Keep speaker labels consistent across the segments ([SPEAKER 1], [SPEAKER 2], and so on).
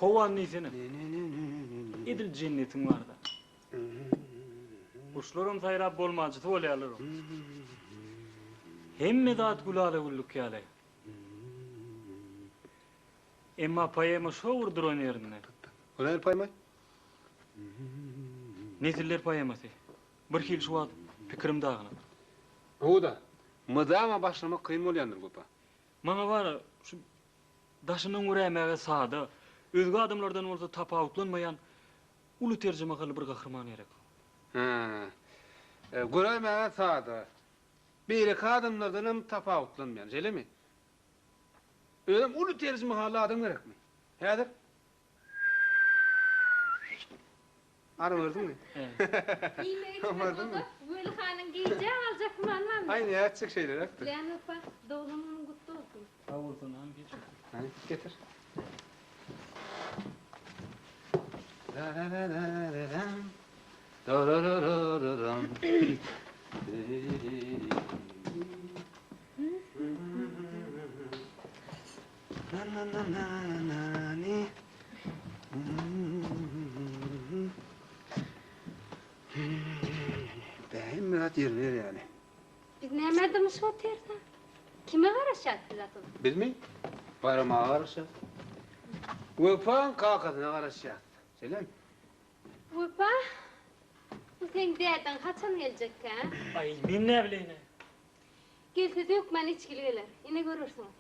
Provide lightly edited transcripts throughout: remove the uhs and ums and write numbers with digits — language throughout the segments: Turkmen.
[SPEAKER 1] Howany diýsene. Edil jennetiň barda. Guşlaram saýrap bolmajysy bolýarlar. Hemme zat gülala-güllük ýaly. Emma poema şo bir duran ýerinde.
[SPEAKER 2] O nähili poema?
[SPEAKER 1] Nesiller poemasy. Bir hili şu wagt pikirim dagynyk.
[SPEAKER 2] Hawa-da, mydama başlamak kyn bolýandyr, Wepa.
[SPEAKER 1] Maňa bar-a, şu daşyndan göräýmäge sada, özge adamlardan bolsa tapawutlanmaýan uly terjimehally bir gahryman gerek.
[SPEAKER 2] Hä, göräýmäge sada, beýleki adamlardanam tapawutlanmaýan, şeýlemi? Özem uly terjimehally adam gerekmi? Häzir? Ara gördüňmi?
[SPEAKER 3] Iýmek içmek bolsa, Weli hanyň gijä galjak gümany barmy?
[SPEAKER 2] Aý nätjek şeýleräkdir.
[SPEAKER 3] Bilen Wepa, doglan günüň gutly bolsun.
[SPEAKER 1] Sag bolsun, hany geç otur.
[SPEAKER 2] Hany getir. Hemme zat ýerine ýerýäli.
[SPEAKER 3] Biz nämä dymyşyp otyrys-a? Kime garaşýas biz asyl?
[SPEAKER 2] Bizmi? Baýram aga garaşýas. Wepaň kakasyna garaşýas. Şeýlemi?
[SPEAKER 3] Wepa, bu seň dädeň haçan geljekkä?
[SPEAKER 1] Aý, men näbileýin-ä.
[SPEAKER 3] Gelse hökman içgili geler. Ine görersiňiz.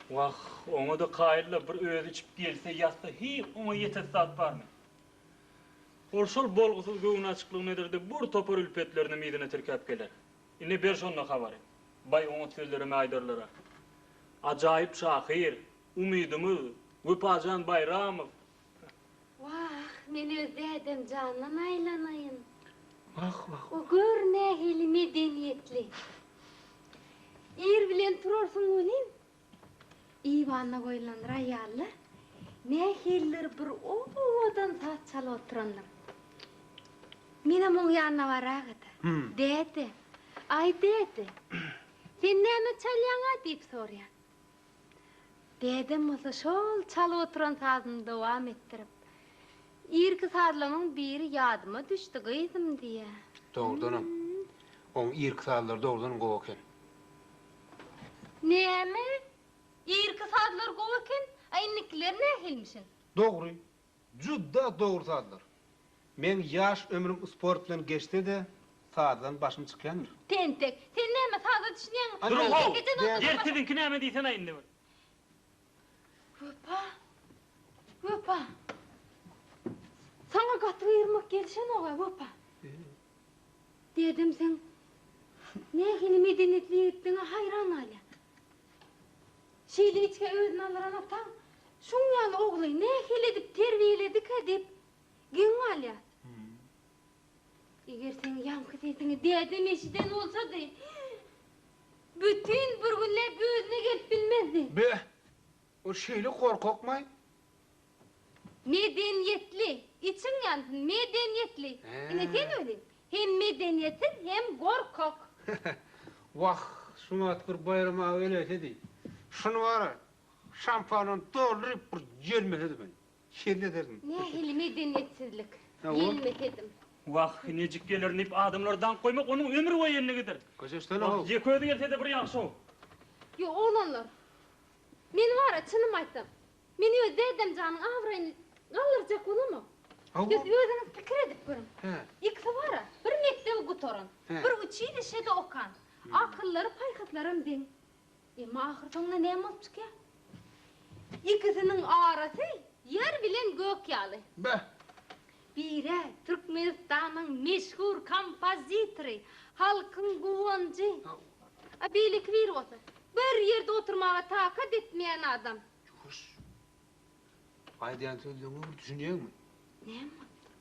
[SPEAKER 1] Wah, oňa-da kaýyl-la, bir özi içip gelse, ýatsa, hiý, oňa ýetesi zat barmy? Ol şol bolgusyz göwnaçyklygyny eder-de, bir topar ülpetlerinem yzyna tirkäp geler. Ine, ber şonda habary. Baý, oňat sözlerem aýdarlar-a. Ajaýyp şahyr, umydymyz, Wepajan Baýramow!
[SPEAKER 3] Wah, men öz dädem jandan aýlanaýyn.
[SPEAKER 2] Wah, wah.
[SPEAKER 3] O gör nähili medeniýetli. Ir bilen turarsyň welin, eýwanda goýlan roýalda nähilidir bir owadan saz çalyp oturandyr. Menem oň ýanyna baraga-da, Däde, aý däde, sen näme çalýaň-a diýip soraýan. Dädem bolsa şol çalyp oturan sazyny dowam etdirip, Irki sazlaryňyň biri ýadyma düşdi, gyzym diýýär.
[SPEAKER 2] Dogrudanam, oň irki sazlary dogrudanam gowy eken.
[SPEAKER 3] Näme? Irki sazlar gowy eken, a indikiler nähilimişin?
[SPEAKER 2] Dogry, Juda dogry sazlar. Meň ýaş ömrüm sport bilen geçse-de, sazdan başym çykýandyr.
[SPEAKER 3] Tentek, sen näme saza düşünýäňmi?
[SPEAKER 1] Duruň how! Ýer siziňki näme diýsene indi bir.
[SPEAKER 3] Wepa, Wepa. Saňa gaty gygyrmak gelişenog-a, Wepa. Dädem seň nähili medeniýetli ýigitdigiňe haýran galýar. Şeýle içgä özüni aldyran ataň şuň ýaly ogly nähili edip terbiýeledikä diýip geň galýar. Eger seň ýaňky sesiňi dädem eşiden bolsady, bütin bir günläp özüne gelip bilmezdi.
[SPEAKER 2] Beh, ol şeýle gorkakmaý?
[SPEAKER 3] Medeniýetli, içiň ýansyn, medeniýetli. Ine sen welin, hem medeniýetsiz, hem gorkak.
[SPEAKER 2] Wah, şumat bir Baýram aga geläýsedi. Şuny bar-a, şampandan dolduryp bir ýelmesedim men. Şeýle ederdim.
[SPEAKER 3] Nähili medeniýetsizlik, ýelmesedim.
[SPEAKER 1] Wah, inejik geler diýip adamlary daňyp goýmak onuň ömür boýy endigidir.
[SPEAKER 2] Köşeşsene-how.
[SPEAKER 1] Wah, ýeke özi gelse-de bir ýagşy-ow.
[SPEAKER 3] Ýok, oglanlar, men bar-a, çynymy aýtsam, Men öz dädem janyň abraýyny galdyrjak bolamok. Siz özüňiz pikir edip görüň. Ikisi bar-a, bir mekdebi gutaran, bir uçilişede okan, akyllary, paýhaslaram deň. Emma ahyrsoňunda näme bolup çykýar? Ikisiniň arasy ýer bilen gök ýaly.
[SPEAKER 2] Beh!
[SPEAKER 3] Biri Türkmenistanyň meşhur kompozitory, halkyň guwanjy. A beýleki biri bolsa, bir ýerde oturmaga takat etmeýän adam.
[SPEAKER 2] Ýuwaş. Aýdýan sözleriňe bir düşünýäňmi?
[SPEAKER 3] Näme bolupdyr?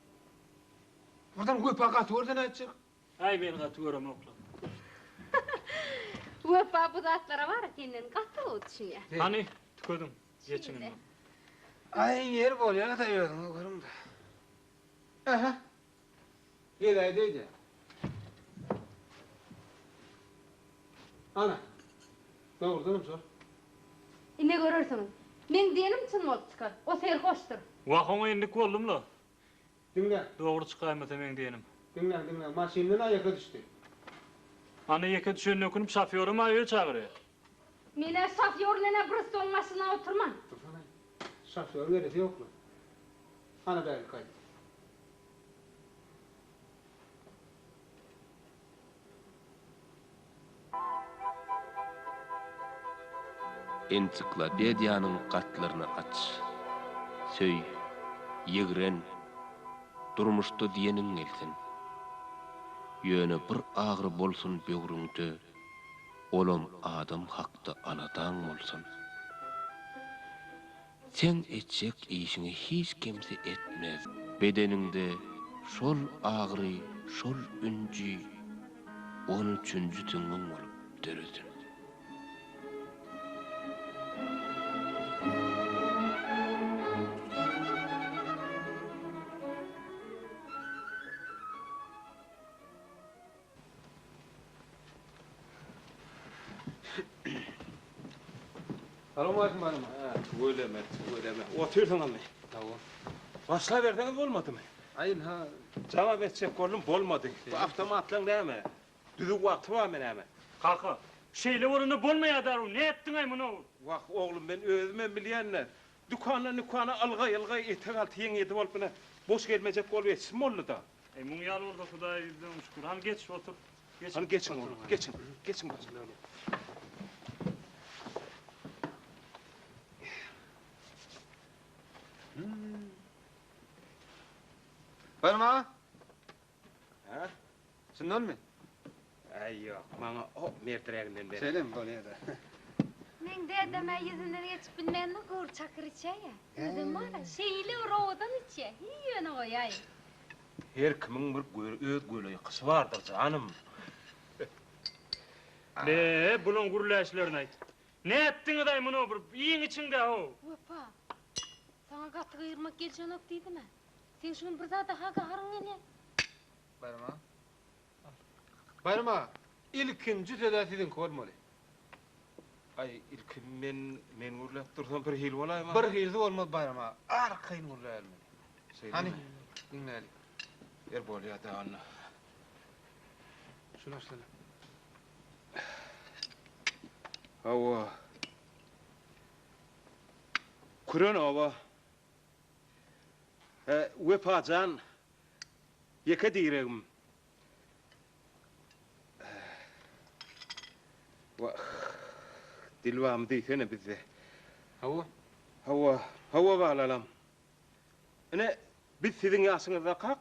[SPEAKER 2] Birden Wepa gaty görse nätjek?
[SPEAKER 1] Aý men gaty göremokla.
[SPEAKER 3] Wepa bu zatlara bar-a senden gaty gowy düşünýär.
[SPEAKER 1] Hany, tükediň, geçiň indi.
[SPEAKER 2] Aý ýeri bolýa-da özüňiz görüň-dä. Ähä. Geläýdi öýdýän. Ana, dogrudanam şol.
[SPEAKER 3] Ine görersiňiz. Meň diýenim çyn bolup çykar. O serhoşdyr.
[SPEAKER 1] Wah, oňa endik boldum-la.
[SPEAKER 2] Diňle.
[SPEAKER 1] Dogry çykaýmasa meň diýenim.
[SPEAKER 2] Diňläň, diňläň, maşyndan-a ýeke düşdi.
[SPEAKER 1] Ana, ýeke düşenine ökünip, şofýoram-a öýe çagyrýar.
[SPEAKER 3] Men-ä şofýor bilen-ä bir stoluň başynda oturman.
[SPEAKER 2] Dursana. Şofýoryň gelesi ýokmy? Ana bärik gaýt.
[SPEAKER 4] Ensiklopediýanyň gatlaryny aç. Söý, ýigren, durmuşda diýeniň gelsin. Ýöne bir agyry bolsun böwrüňde, olam adam hakda aladaň bolsun. Seň etjek işiňi hiç kimse etmez. Bedeniňde şol agyry, şol ünji on üçünji süňňüň bolup döresin.
[SPEAKER 2] Salowmaleýkim baýram aga.
[SPEAKER 5] Hä, tüweleme, tüweleme. Otyrsyňyzmy?
[SPEAKER 2] Hawa.
[SPEAKER 5] Başlaberseňiz bolmadymy?
[SPEAKER 2] Aý, ynha.
[SPEAKER 5] Jogap etjek boldum, bolmady. Bu awtomatlaň näme? Düzüw wagty barmy näme?
[SPEAKER 1] Kaka, şeýle bolanda bolmaýar daru, nätdiň-aý muny?
[SPEAKER 5] Wah, oglum, men özümem bilýän-de. Dükandan dükana ylgaý-ylgaý etek alty ýeň ýedi bolup ine, boş gelmejek bolup ýetişim boldy-da.
[SPEAKER 1] Eý, muň ýaly bolsa Hudaýa ýüzden şükür. Hany geç, otur. Geçiň.
[SPEAKER 5] Hany geçiň oglum, geçiň, geçiň başyna.
[SPEAKER 2] Baýram aga.
[SPEAKER 5] Hä?
[SPEAKER 2] Şundanmy?
[SPEAKER 5] Äý, ýok, maňa o merdiräginden ber.
[SPEAKER 2] Şeýlemi, bolýa-da.
[SPEAKER 3] Meň dädem-ä ýüzünden geçip bilmändir, gury çakyr içýä-ä. Özem bar-a, şeýle bir owadan içýä, hiý ýöne goýaý.
[SPEAKER 5] Her kimiň bir öz göle ýykyşy bardyr, janym.
[SPEAKER 1] Be, bulaň gürläşlerini-aýt. Nätdiňiz-aý muny bir iýiň içiň-dä-how.
[SPEAKER 3] Wepa, saňa gaty gygyrmak gelşenok diýdim-ä. Seň şu gün bir zada-ha gaharyň gelýä.
[SPEAKER 2] Baýram aga. Baýram aga, ilkinji söz-ä siziňki bolmaly.
[SPEAKER 5] Aý, ilki men, men gürläp dursam birhili bolaýmasa?
[SPEAKER 2] Birhilisi bolmaz Baýram aga, arkaýyn gürläbermeli.
[SPEAKER 5] Şeýlemi?
[SPEAKER 2] Hany, diňläli.
[SPEAKER 5] Ber bolýa-da onda.
[SPEAKER 2] Şuny açsana.
[SPEAKER 5] Hawa. Küren oba. Wepa jan, ýeke diregim. Wah, dil barmy diýsene bizde.
[SPEAKER 2] Hawa.
[SPEAKER 5] Hawa, hawa balalam. Ine, biz siziň ýaşyňyzdakak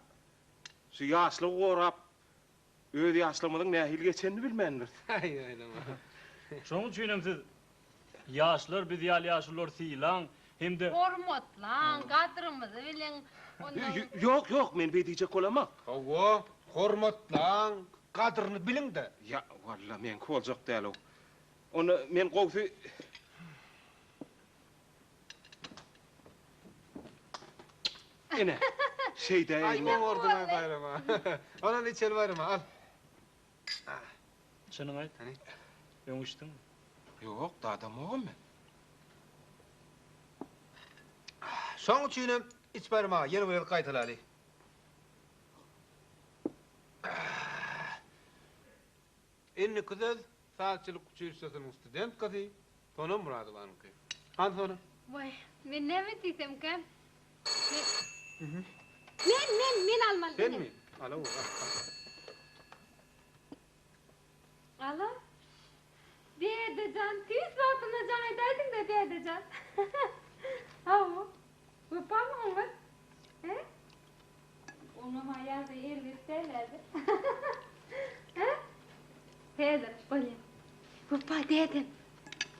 [SPEAKER 5] şu ýaşlygy gorap, öz ýaşlygymyzyň nähili geçenini bilmändiris.
[SPEAKER 2] Aý, aýlama.
[SPEAKER 1] Şonuň üçinem siz ýaşlar biz ýaly ýaşululary sylaň hem-de.
[SPEAKER 3] Hormatlaň, gadrymyzy biliň. Ondan.
[SPEAKER 5] Ýok, ýok, men beý diýjek bolamok.
[SPEAKER 2] Hawa, hormatlaň, gadryny biliň-de.
[SPEAKER 5] Ýa, walla, meňki boljak däl-ow. Onda men gowusy. Ine, şeýdäýeýin.
[SPEAKER 2] Aý, oňardyň-aý Baýram aga. Onam içeli Baýram aga, al.
[SPEAKER 1] Çynyňy aýt.
[SPEAKER 2] Hany?
[SPEAKER 1] Öň içdiňmi?
[SPEAKER 5] Ýok, dadamogam men.
[SPEAKER 2] Şoň üçinem iç Baýram aga, ýene bir gezek gaýtalaly. Indiki söz sazçylyk uçilişşesiniň studentkasy Sona Myradowanyňky. Hany Sona?
[SPEAKER 3] Waý, men näme diýsemkäm? Men, men, men, men almaly.
[SPEAKER 2] Senmi? Alawer, al, al.
[SPEAKER 3] Alo? Däde jan, tüýs wagtynda jaň edäýdiň-dä, däde jan. Hawa. Wepamy oňat? He? Oňam aýagy erbet däl-ä-de. He? Häzir, bolýa. Wepa dädem,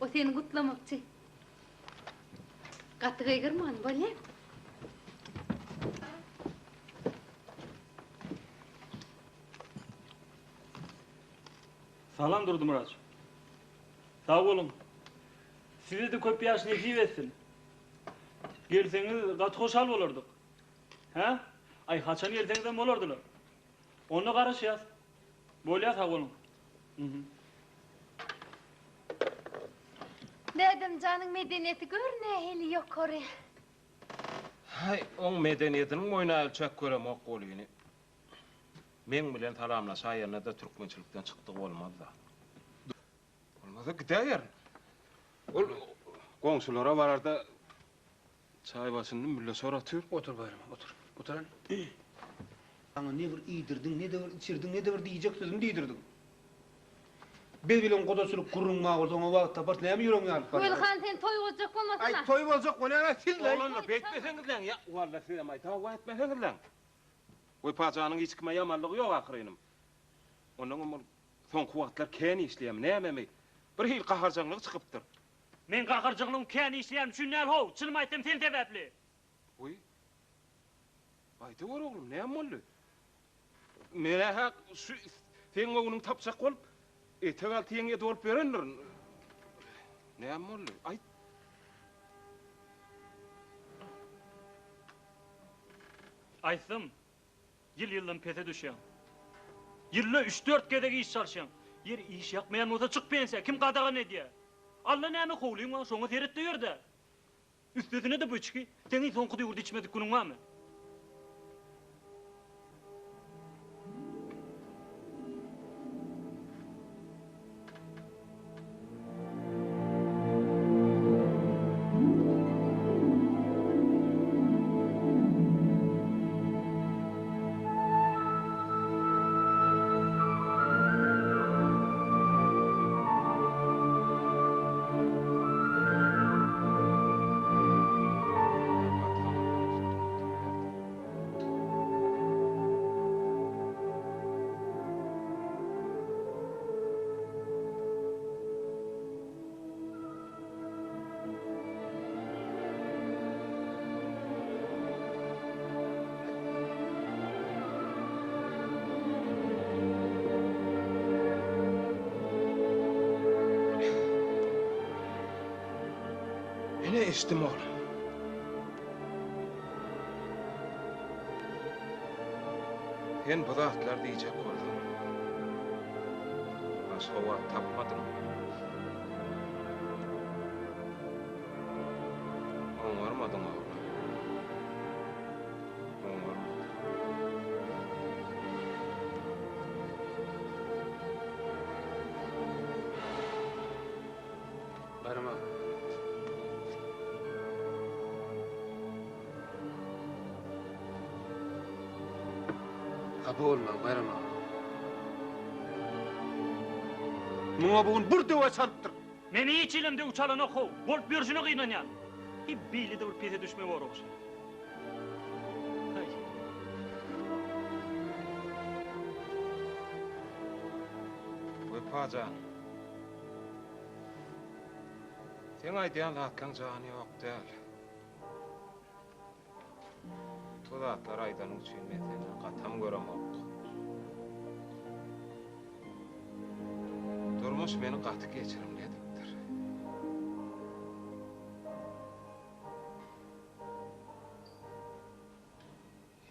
[SPEAKER 3] o seni gutlamakçy. Gaty gygyrman, bolýa?
[SPEAKER 1] Salam Durdymyrat. Sag boluň. Size-de köp ýaş nesip etsin. Gelseňiz gaty hoşal bolardyk. Hä? Aý, haçan gelseňizem bolardylar. Onda garaşýas. Bolýa, sag boluň. Mhm.
[SPEAKER 3] Dädem janyň medeniýeti gör nähili ýokary.
[SPEAKER 5] Haý, oň medeniýetiniň boýuna ölçäp göremok golyny. Meň bilen salamlaşaýanda-da türkmençilikden çykdygy bolmaz-da. Bolmasa gidäýerin. Ol goňşulara bararda çaý başyny mülle sor otyr.
[SPEAKER 2] Otur Baýram, otur. Otur hany. Maňa ne bir iýdirdiň, ne-de bir içirdiň, ne-de bir diýjek sözümi diýdirdiň. Biz bilen gudaçylyk gürrüň bar bolsa oňa wagt taparys, näme ýüregiň ýaryp barýar?
[SPEAKER 3] Gülhan sen toý boljak bolmasana.
[SPEAKER 2] Aý, toý boljak bolýan-a siz-le.
[SPEAKER 5] Oglanlar, beýtmeseňizläň, ýa, walla sizem aý, dawa etmeseňizläň. Wepa janyň hiç kime ýamanlygy ýok ahyrynym. Onnoňam ol soňky wagtlar kän işleýärmi, nämemi, bir hili gaharjaňlygy çykypdyr.
[SPEAKER 1] Meň gaharjaňlygym kän işleýänim üçin däl how, çynymy aýtsam sen sebäpli.
[SPEAKER 5] Wiý. Aýdawor oglum, näme boldy? Men-ä şu seň göwnüňi tapjak bolup, etek alty ýeňňe dolup ýörendirin. Näme boldy? Aýt.
[SPEAKER 1] Aýtsam, ýyl-ýyldan pese düşýäň. Ýylda üç-dört gezek iş çalyşýaň. Ýeri, iş ýakmaýan bolsa çyk pensiýa, kim gadagan edýär? Alla näme howlyň bar, şoňa seret-de ýör-dä. Üstesine-de bu içgi, seň iň soňky döwürde içmedik günüň barmy?
[SPEAKER 5] Ine içdim oglum. Sen bu zatlar diýjek bolsaň, başga wagt tapmadyňmy? Oňarmadyň oglum. Oňarmadyň.
[SPEAKER 2] Baýram aga. Hapa bolmaň, Baýram aga. Muňa bu gün bir döwe çalypdyr.
[SPEAKER 1] Meni hiç hilem döw çalanok how, bolup ýörşüne gynanýan. Hi beýlede bir pese düşme bor ogşan. Haý.
[SPEAKER 5] Wepa jan. Seň aýdýan zatlaň jany ýok däl. Bu zatlary aýdanyň üçin men senden gatam göremok. Durmuş meni gaty geçirimli edipdir.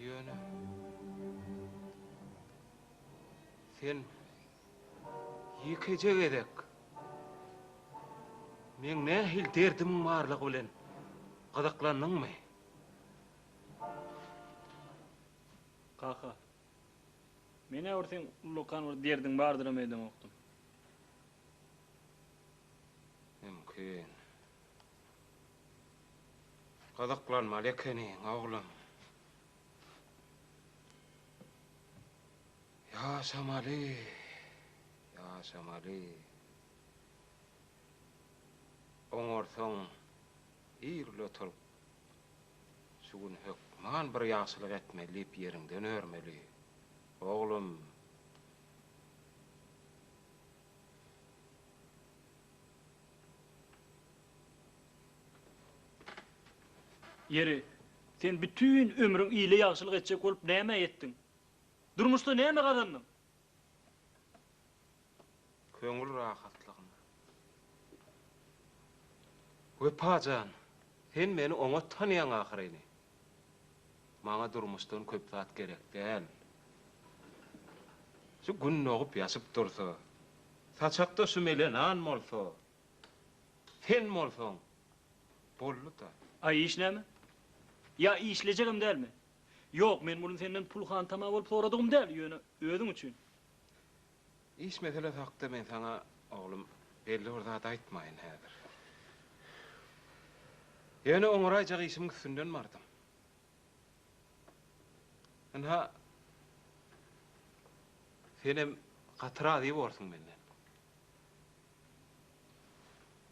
[SPEAKER 5] Ýöne sen ýekeje gezek meň nähili derdimiň barlygy bilen gyzyklandyňmy?
[SPEAKER 1] Kaka, men-ä bir seň ullakan bir derdiň bardyram öýdemokdym.
[SPEAKER 5] Mümkin. Gyzyklanmaly ekeniň, oglum. Ýaşamaly, ýaşamaly. Oňarsaň, irle turup, şu gün hökman bir ýagşylyk etmeli diýip ýeriňden örmeli, oglum.
[SPEAKER 1] Ýeri, sen bütin ömrüň ile ýagşylyk etjek bolup nämä ýetdiň? Durmuşda näme gazandyň?
[SPEAKER 5] Köňül rahatlygyna. Wepa jan, sen meni oňat tanaýaň ahyryny. Maňa durmuşdan köp zat gerek däl. Şu Gün dogup ýaşyp dursa, saçakda şu mele nan bolsa. Sen bolsaň, boldy-da.
[SPEAKER 1] Aý, iş näme? Ýa işlejegem dälmi? Ýok, men muny senden pul hantama bolup soradygym däl, ýöne özüň üçin.
[SPEAKER 5] Iş meselesi hakda men saňa, oglum, belli bir zat aýtmaýyn häzir. Ýöne oňaraýjak işimiň üstünden bardym. Ynha, senem gaty razy borsuň menden.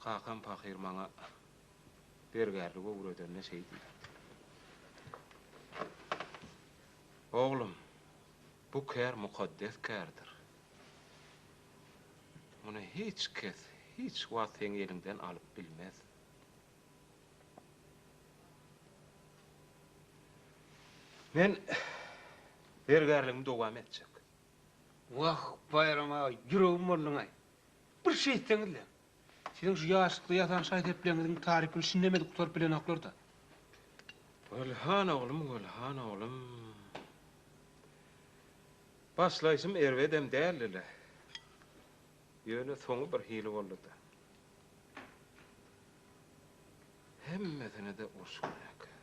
[SPEAKER 5] Kakam pahyr maňa zergärligi öwredende şeý diýipdi. Oglum, bu kär mukaddes kärdir. Muny hiç kes hiç wagt seň eliňden alyp bilmez. Men zergärligimi dowam etjek.
[SPEAKER 2] Wah, Baýram aga, ýüregim bolduň-aý. Bir şeýtseňiz-le. Siziň şu ýaşlykda ýasan şaý-sepleriňiziň tarypyny şindem edip gutaryp bilenoklar-da.
[SPEAKER 5] Gülhan oglum, Gülhan oglum. Başlaýşym erbedem däldi-le. Ýöne soňy bir hili boldy-da. Hemmesine-de uruş günäkär.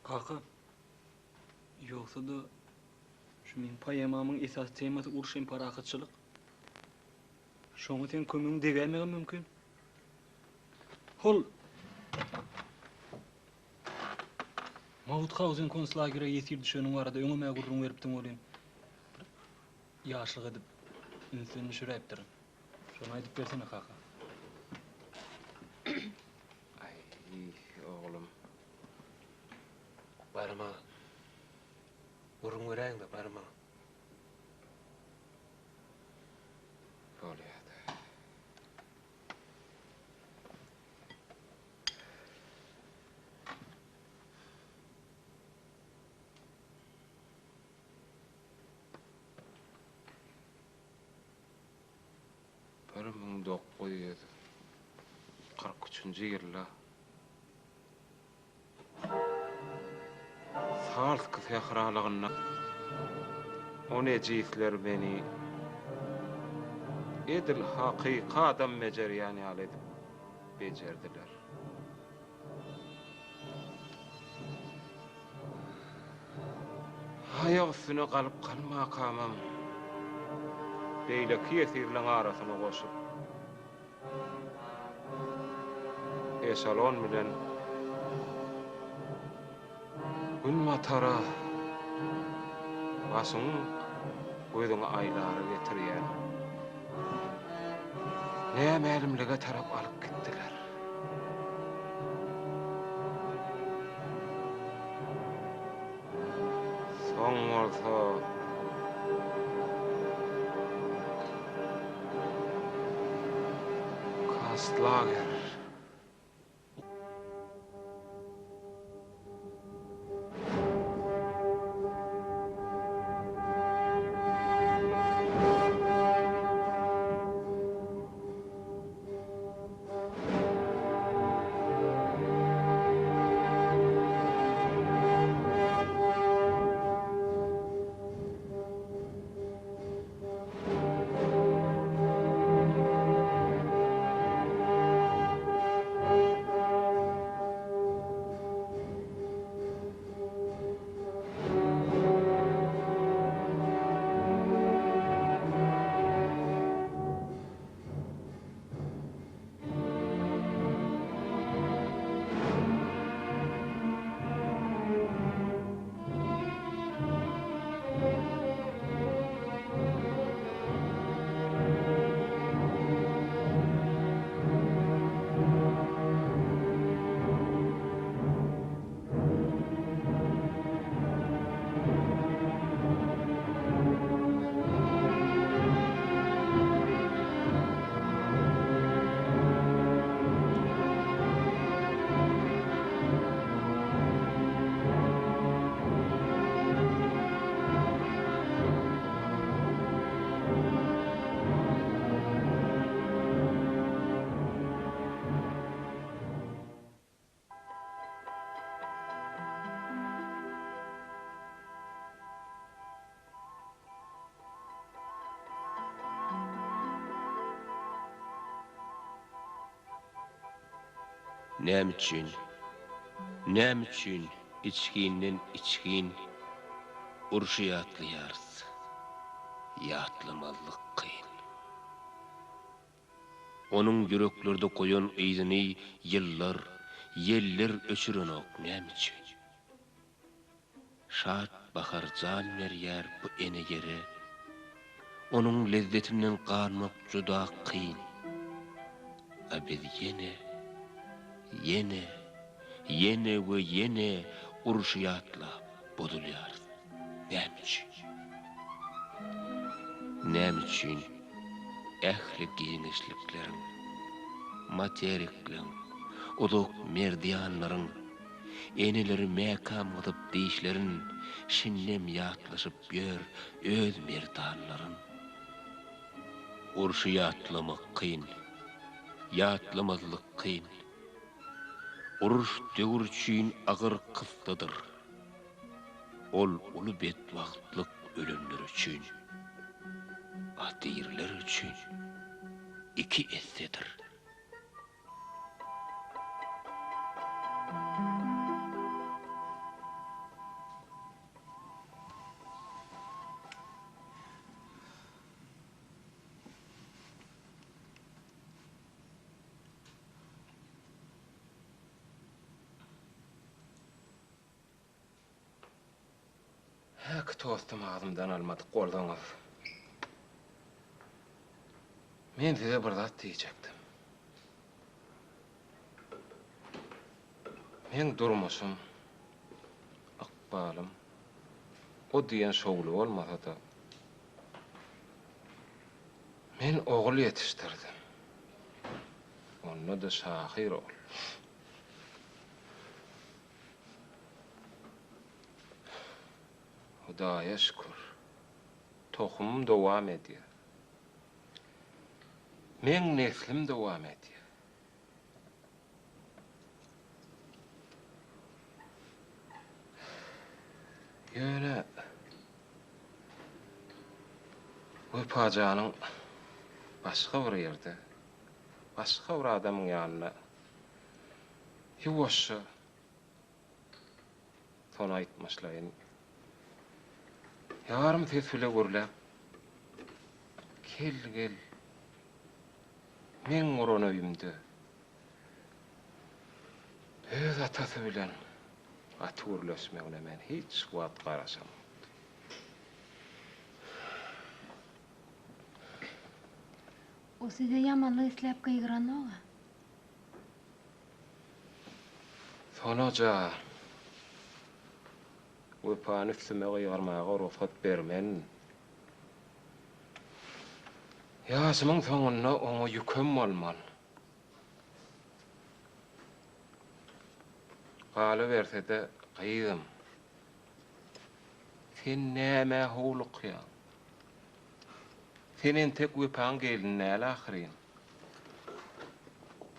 [SPEAKER 1] Kaka, ýogsa-da şu meň poemamyň esasy temasy uruş hem parahatçylyk. Şoňa seň kömegiň degäýmegem mümkin. Hol Mauthauzen konslagere ýesir düşeniň barada öňem-ä gürrüň beripdiň welin, bir ýaşlyk edip ünsden düşüräýipdirin. Şony aýdyp bersene, kaka.
[SPEAKER 5] Aý, oglum.
[SPEAKER 2] Baýram aga, gürrüň beräýiň-dä, Baýram aga.
[SPEAKER 5] Bolýa-da. 1943-nji ýylda Salsk sähralygynda o nejisler meni edil hakyky adam bejerýän ýaly edip bejerdiler. Aýak üstüne galyp galmakamam, beýleki ýesirleň arasyna goşup, eşelon bilen günbatara başyň gözüňi aýlara getirýän nämälimlige tarap alyp gitdiler. Soň bolsa konslager.
[SPEAKER 4] Näme üçin? Näme üçin içginden içgin urşy ýatlaýarys? Ýatlamazlyk kyn. Onuň ýüreklerde goýan yzyny ýyllar, ýeller öçürenok näme üçin? Şat bahar jan berýär bu ene ýere, Onuň lezzetinden ganmak juda kyn. A biz ýene, ýene, ýene we ýene urşy ýatlap bozulýarys. Näme üçin? Näme üçin ähli giňişlikleriň, materikleň, uzak merdianlaryň Eneleri mäkäm gysyp dişlerin, Şindem ýatlaşyp ýör öz merdanlaryn. Urşy ýatlamak kyn, ýatlamazlyk kyn. Uruş döwür üçin agyr kyssadyr. Ol uly betbagtlyk ölenler üçin, a diriler üçin iki essedir.
[SPEAKER 5] Häki tostum agzymdan almadyk bolsaňyz. Men size bir zat diýjekdim. Meň durmuşym, ykbalym o diýen şowly bolmasa-da, men ogul ýetişdirdim. Onda-da şahyr ogul. Hudaýa şükür, tohumym dowam edýär. Meň neslim dowam edýär. Ýöne Wepa janyň başga bir ýerde, başga bir adamyň ýanynda ýuwaşja Sona aýtmyşlaýyn. Ýarym ses bile gürläp, Gel, gel, meň guran öýümde öz atasy bilen gaty gürleşmegine men hiç wagt garaşamokdym.
[SPEAKER 3] O size ýamanlyk isläp gygyranok-a.
[SPEAKER 5] Sona jan, Wepany üstüme gygyrmaga rugsat bermen. Ýaşymyň soňunda oňa ýükem bolman. Galyberse-de, gyzym, sen nämä howlukýaň? Sen entek Wepaň gelni däl ahyryn.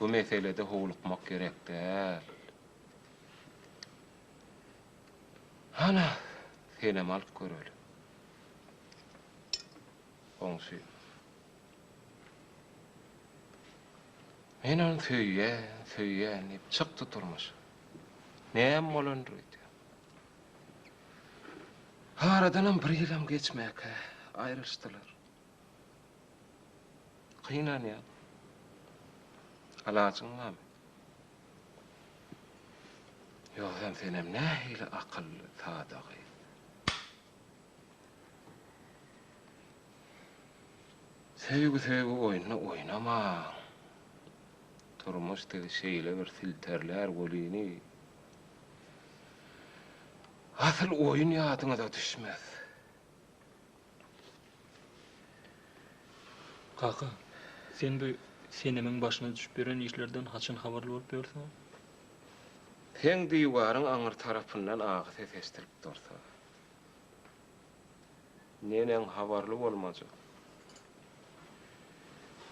[SPEAKER 5] Bu meselede howlukmak gerek däl. Hana, senem alyp göreli. Goňşy. Men ony söýýän, söýýän diýip çykdy durmuşa. Näme bolandyr öýdýäň? Aradanam bir ýylam geçmäkä aýrylyşdylar. Gynanýan. Alajyň barmy? Ýogsam senem nähili akylly, sada gyz. Söýgi-söýgi oýnuny oýnamaň. Durmuş sizi şeýle bir silterlär welini, asyl oýun ýadyňyza düşmez.
[SPEAKER 1] Kaka, sen bu Senemiň başyna düşüp ýören işlerden haçan habarly bolup ýörsüň?
[SPEAKER 5] Seň diwaryň aňry tarapyndan agy ses eşdilip dursa, neneň habarly bolmajak?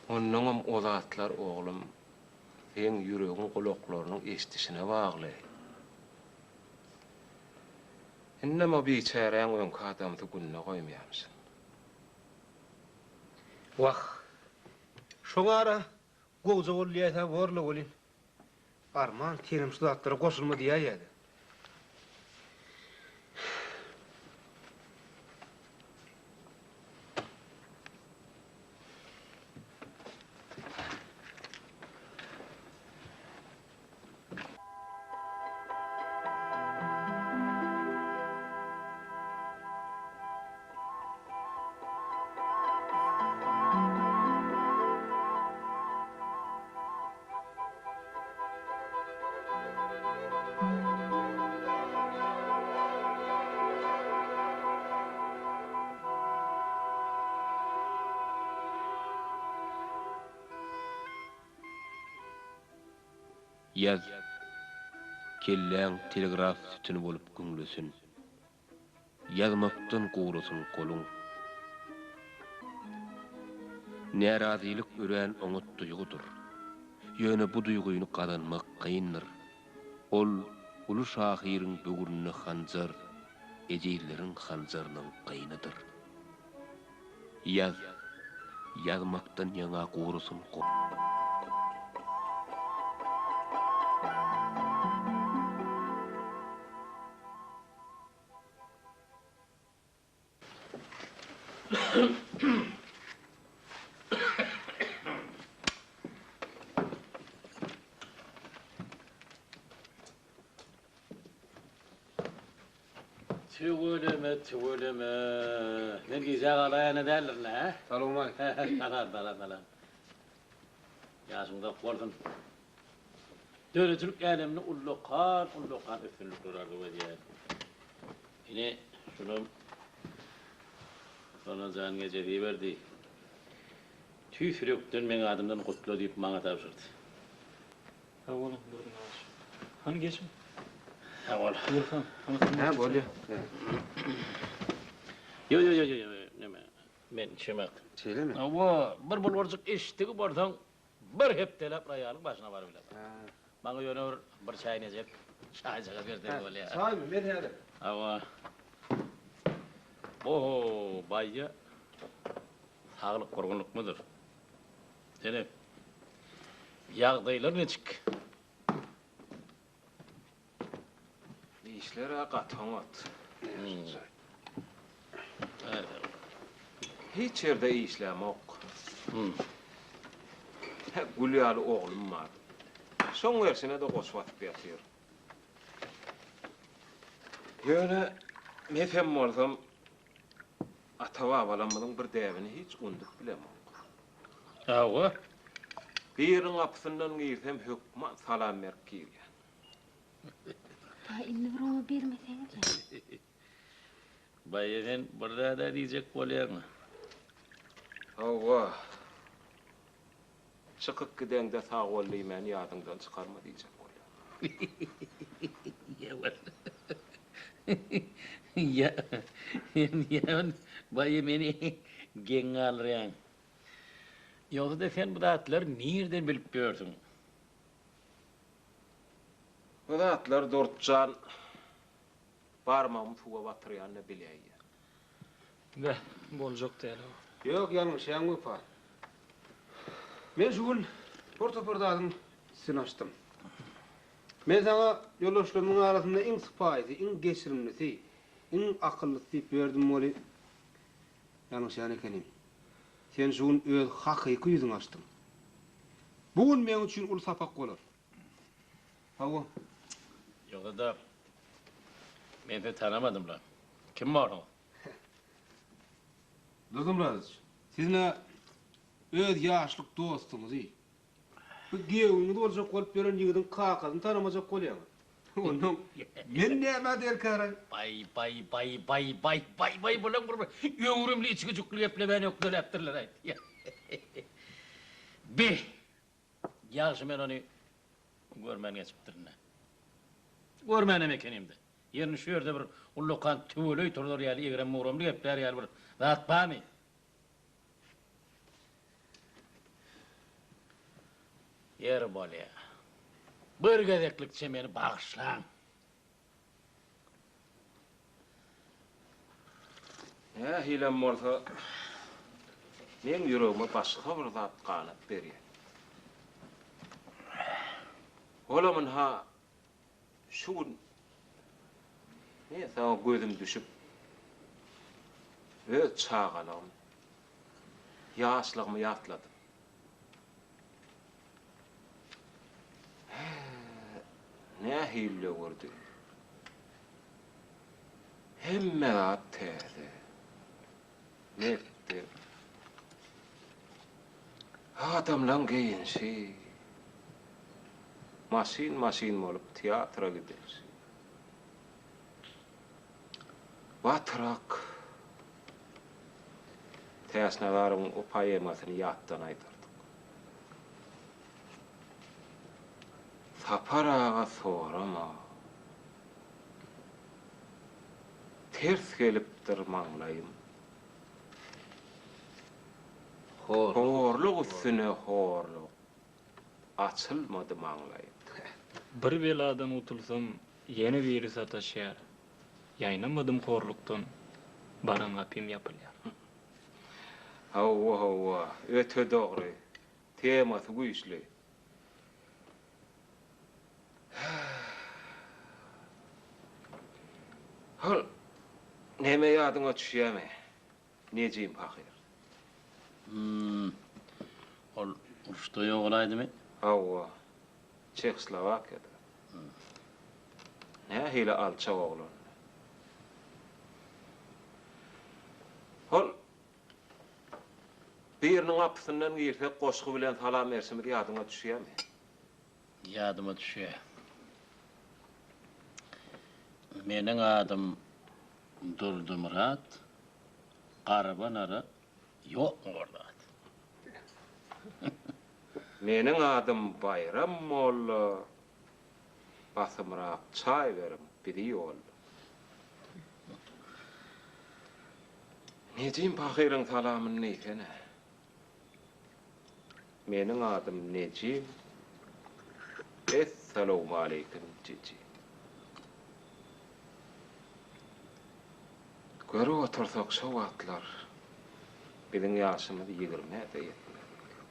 [SPEAKER 5] Onnoňam o zatlar, oglum, seň ýüregiň gulaklarynyň eşdişine bagly. Indem o biçäräň öňki adamsy gününe goýmaýamyşyn.
[SPEAKER 2] Wah, şoň ara gowja boldy diýäýse borla welin. Arman, senem şu zatlara goşulma diýäýýä-dä.
[SPEAKER 4] Ýaz. Kelläň telegraf sütüni bolup güňlesin. Ýazmakdan gurasyn goluň. Närazylyk örän oňat duýgudyr. Ýöne bu duýgyny gazanmak kyndyr. Ol uly şahyryň böwründe hanjar, ejizleriň hanjarynyň gynydyr. Ýaz. Ýazmakdan ýaňa gurasyn
[SPEAKER 6] Tüweleme, tüweleme. Men gijä galaýan-a däldirin-ä, hä?
[SPEAKER 2] Salowmaleýkim.
[SPEAKER 6] Salam, salam, salam. Ýaşyň uzak bolsun. Döredijilik äleminde ullakan, ullakan üstünlikler arzuw edýän. Ine, şunam Sona jan gejesi berdi. Tüýs ýürekden meň adymdan gutla diýip maňa tabşyrdy.
[SPEAKER 1] Sag boluň, Durdy agaç. Hany geçiň.
[SPEAKER 6] Sag bol.
[SPEAKER 1] Gurhan, hany sen
[SPEAKER 2] Hä, bolýa.
[SPEAKER 6] Ýo, ýo, ýo, ýo, neme, men içemok.
[SPEAKER 2] Şeýlemi?
[SPEAKER 6] Hawa, bir bulgurjyk içdigi bolsaň, bir hepdeläp roýalyň başyna baryp bilersiň. Maňa ýöne bir bir çäýnejek çaýjagaz berseň bolýar.
[SPEAKER 2] Çaýmy? Men häzir.
[SPEAKER 6] Hawa. Oho, baýja. Saglyk gurgunlykmydyr? Sene, ýagdaýlar niçik?
[SPEAKER 5] Işler-ä gaty oňat. Hiç ýerde işlämok. Gül ýaly oglum bar. Şoň gerşine-de goş basyp ýatyr. Ýöne mesem bolsam, ata-babalarymyzyň bir däbini hiç undup bilemok.
[SPEAKER 6] Hawa.
[SPEAKER 5] Biriniň gapysyndan girsem hökman salam berip girýän.
[SPEAKER 3] Baý indi bir oňa bermeseňiz-le.
[SPEAKER 6] Baý sen bir zad-a diýjek bolýaň-a.
[SPEAKER 5] Hawa. Çykyp gideňde sag bol diýmäni ýadyňdan çykarma diýjek bolýan.
[SPEAKER 6] Ýa walla. Ýa, ýa baý meni geň galdyrýaň. Ýogsa-da sen bu zatlary nirden bilip ýörsüň?
[SPEAKER 5] Bu zatlar Durtjan barmagymy suwa batyrýan-da biläýýär.
[SPEAKER 1] Beh, boljak däl-ow.
[SPEAKER 2] Ýok, ýalňyşýaň Wepa. Men şu gün bir topar zadyň üstüni açdym. Men saňa ýoldaşlarymyň arasynda iň sypaýysy, iň geçirimlisi, iň akyllysy diýip ýördüm weli, ýalňyşýan ekenim. Sen şu gün öz hakyky ýüzüňi açdyň. Bu gün meň üçin uly sapak bolar. Hawa.
[SPEAKER 6] Ýogsa-da, men sizi tanamadym-la. Kim borsuňyz?
[SPEAKER 2] Durdy Myradowiç, siz nä öz ýaşlyk dostuňyzy, bu giýewiňiz boljak bolup ýören ýigidiň kakasyny tanamajak bolýaňyz? Onnoň men nämä derkaraý?
[SPEAKER 6] Baý, baý, baý, baý, baý, baý, baý, bulaň bir öwrümli içgüjükli geplemän ökdeläpdirler-aýt. Be! Ýagşy men ony görmän geçipdirin-dä. Görmänem ekenim-de. Ýerini şu ýerde bir ullakan tüweleý turzar ýaly egrem-bugramly geplär ýaly bir zat barmy? Ýeri bolýa. Bir gezeklikçe meni bagyşlaň.
[SPEAKER 5] Nähilem bolsa, meň ýüregime başga bir zat ganat berýär. Olam ynha şu gün men saňa gözüm düşüp öz çagalygym, ýaşlygymy ýatladym. Hä, nähili döwürdi. Hemme zat täze. Mekdep. Adamlaň geýinişi. Maşyn-maşyn bolup teatra gidilişi. Batrak. Täçnazarowyň o poemasyny ýatdan aýdardyk. Sapar aga sorama. Ters gelipdir maňlaýym. Horluk üstüne horluk. Açylmady maňlaýym.
[SPEAKER 1] Bir beladan gutulsam, ýene biri sataşýar. Ýaýnamadym horlukdan, baran gapym ýapylýar.
[SPEAKER 5] Hawa, hawa, öte dogry. Temasy güýçli. Hol, neme ýadyňa düşýärmi, Nejim pahyr?
[SPEAKER 6] Hum, ol uruşda ýogalaýdymy?
[SPEAKER 5] Hawa, Çehoslowakiýada. Nähili alçak oglandy. Hol, biriniň gapysyndan girsek goşgy bilen salam berşimiz ýadyňa düşýärmi?
[SPEAKER 6] Ýadyma düşýär. Meniň adym Durdymyrat, garyba nara ýok bir zat.
[SPEAKER 5] Meniň adym Baýram molla, basymrak çaý beriň, bizi ýolla. Nejim pahyryň salamyny diýsene. Meniň adym Nejim. Essalawmaleýkim Jiji. Görüp otursak şo wagtlar biziň ýaşymyz ýigrimä-de ýetmez eken.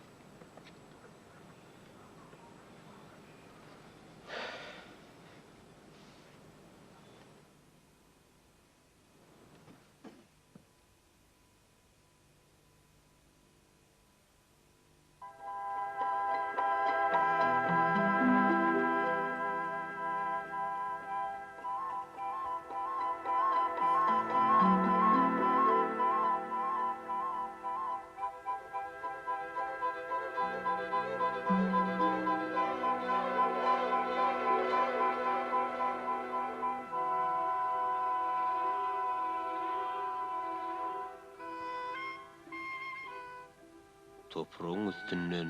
[SPEAKER 4] Topragyň üstünden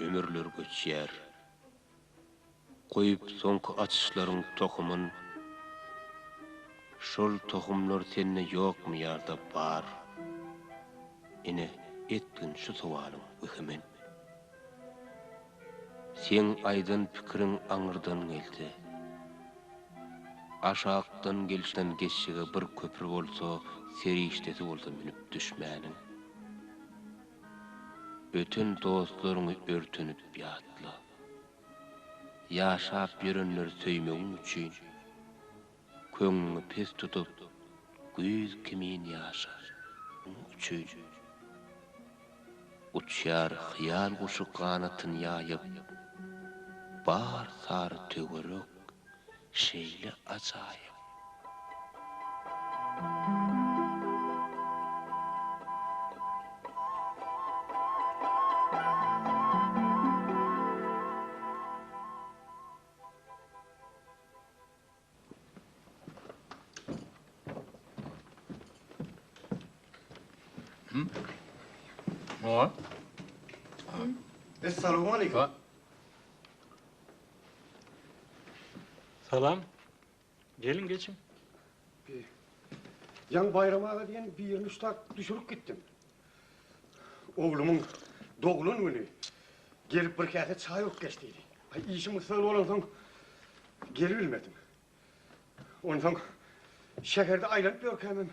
[SPEAKER 4] ömürler göçýär. Goýup soňky açyşlaryň tohumyn. Şol tohumlar sende ýokmy ýa-da bar? Ine, etgin şu sowalyň wehimin. Seň aýdan pikiriň aňyrdan gelse. Aşakdan gelşden geçjege bir köpri bolsa, serişdesi bolsa münüp düşmäniň. Öten dostlaryňy örtenip ýatla. Ýaşap ýörenleri söýmegiň üçin, köňlüňi pes tutup, güýz kimin ýaşa. Üçin. Uçýar hyýal guşy ganatyn ýaýyp, Bar sary töwerek şeýle ajaýyp.
[SPEAKER 2] Essalawmaleýkim.
[SPEAKER 1] Salam. Geliň geçiň.
[SPEAKER 7] Ýaňy Baýram aga diýen birini ştak düşürip gitdim. Oglumyň doglan güni. Gelip bir käse çaý urup geç diýdi. Aý işim gyssagly bolansoň gelibilmedim. Onsoň şäherde aýlanyp ýörkämem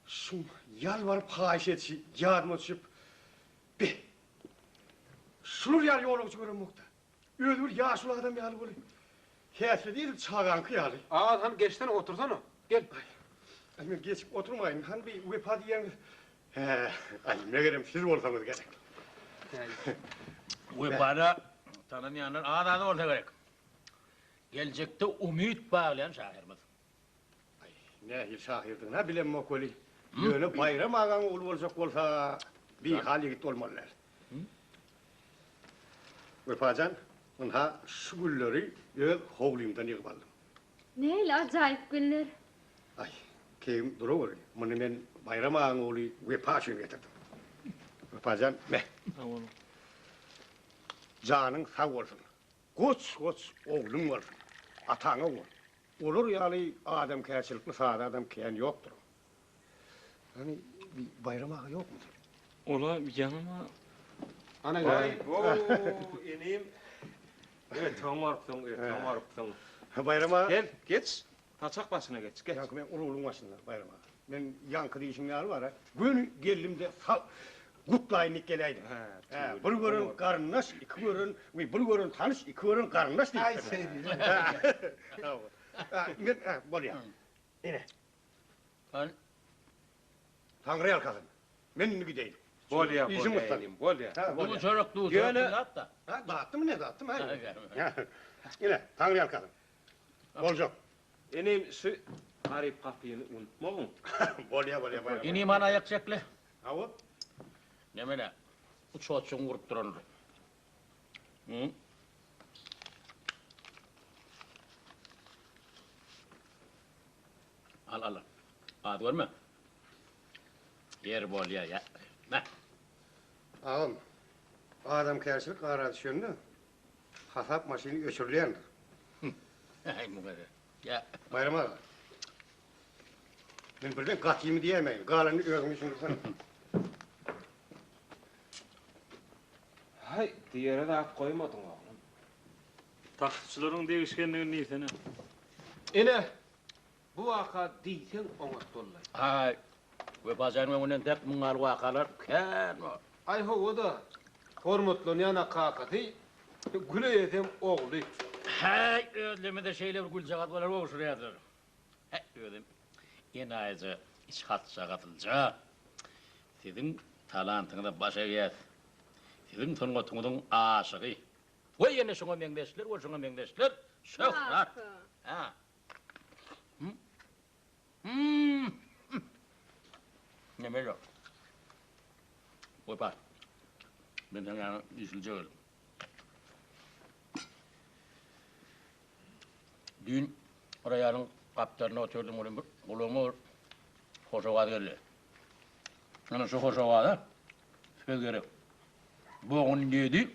[SPEAKER 7] şuň ýalbaryp haýyş edişi ýadyma düşüp, Be, şular ýaly ýolagçy göremok-da. Özi bir ýaşuly adam ýaly bolup, häsiýeti edil çagaňky ýaly.
[SPEAKER 2] Aga, hany geçsene, otursana. Gel.
[SPEAKER 7] Aý, men geçip oturmaýyn. Hany bir Wepa diýýäňiz. Hä, aý, megerem siz bolsaňyz gerek.
[SPEAKER 6] Wepany tanamaýanlar az-az bolsa gerek. Geljekde umyt baglaýan şahyrymyz.
[SPEAKER 7] Aý, nähili şahyrdygyny-ha bilemok weli, ýöne Baýram agaň ogly boljak bolsa, bihal ýigit bolmaly däl. Wepajan, ynha, şu gülleri öz howlymdan ýygyp aldym.
[SPEAKER 3] Nähili ajaýyp güller.
[SPEAKER 7] Aý, keýgim duraweri, muny men Baýram agaň ogly Wepa üçin getirdim. Wepajan, me.
[SPEAKER 1] Sag boluň.
[SPEAKER 7] Janyň sag bolsun. Goç-goç ogluň bolsun. Ataňa bol. Olar ýaly adamkärçilikli sada adam kän ýokdur. Hany bi Baýram aga ýokmy?
[SPEAKER 1] Ola ýaňyma.
[SPEAKER 2] Ana
[SPEAKER 5] Waý, bo, inim. Öte oňarypsyň, öte oňarypsyň.
[SPEAKER 7] Baýram aga.
[SPEAKER 5] Gel, geç. Saçak başyna geç, geç.
[SPEAKER 7] Ýaňky men uly-ulyň başynda, Baýram aga. Men ýaňky diýşiň ýaly bar-a. Göni geldim-de sag gutlaýyn diýip geläýdim. Hä, bir gören garyndaş, iki gören, we bir gören tanyş, iki gören garyndaş diýipdirler.
[SPEAKER 2] Aý, şeýle.
[SPEAKER 7] Sag bol. Men, bolýar. Ine.
[SPEAKER 6] Hany?
[SPEAKER 7] Taňry ýalkasyn. Men indi gideýin.
[SPEAKER 5] Bolýar,
[SPEAKER 7] Işim
[SPEAKER 5] bolýar,
[SPEAKER 7] gyssan.
[SPEAKER 5] inim, bolýar.
[SPEAKER 7] Hä, bolýar.
[SPEAKER 6] Duz-çörek, duz-çörek
[SPEAKER 5] Ýöne-
[SPEAKER 6] zat-da.
[SPEAKER 7] Hä, datdymy ne, datdym, hä. Ine, Taňry ýalkasyn. Boljak.
[SPEAKER 5] Inim, şu garyp gapyny unutmagyn.
[SPEAKER 7] Bolýar, bolýar, Baýram.
[SPEAKER 6] Inim, hany aýak çekle.
[SPEAKER 7] Hawa.
[SPEAKER 6] Nemele, uçotjygyň urup durandyr. Hı? Al, al. Az görme. Ýer bolýa, ýa. Mä.
[SPEAKER 7] Agam, adamkärçilik ara düşende hasap maşyny öçürilýändir.
[SPEAKER 6] Äý, muňa da. Ýa.
[SPEAKER 7] Baýram aga, men birden gatymy diýäýmäýin, galanyny özüň düşündirsen.
[SPEAKER 5] Haý, diýere zat goýmadyň, oglum.
[SPEAKER 1] Taksiçileriň degişgenligini diýsene.
[SPEAKER 2] Ine, bu waka diýseň oňat boldy.
[SPEAKER 6] Aý, Wepa janyň öňünden dek muň ýaly wakalar kän bor.
[SPEAKER 2] Aý hawa-da, hormatlanýan-a kakasy, gül eýesem ogly.
[SPEAKER 6] Häý, özlerine-de şeýle bir güljagaz bolar gowşurýarlar. Häý, özem enaýyja, içi hatjagazlyja. Siziň talantyňyza baş egýäs. Siziň sungatyňyzyň aşygy. We ýene şuňa meňzeşler we şuňa meňzeşler şöhrat. Ha. Neme ýok. Wepa. Men saňa ýaňy işilje geldim. Düýn roýalyň gapdalynda oturdym welin bir gulagyma bir hoş owaz geldi. Ana şu hoş owaza söz gerek. Bogun diýdi.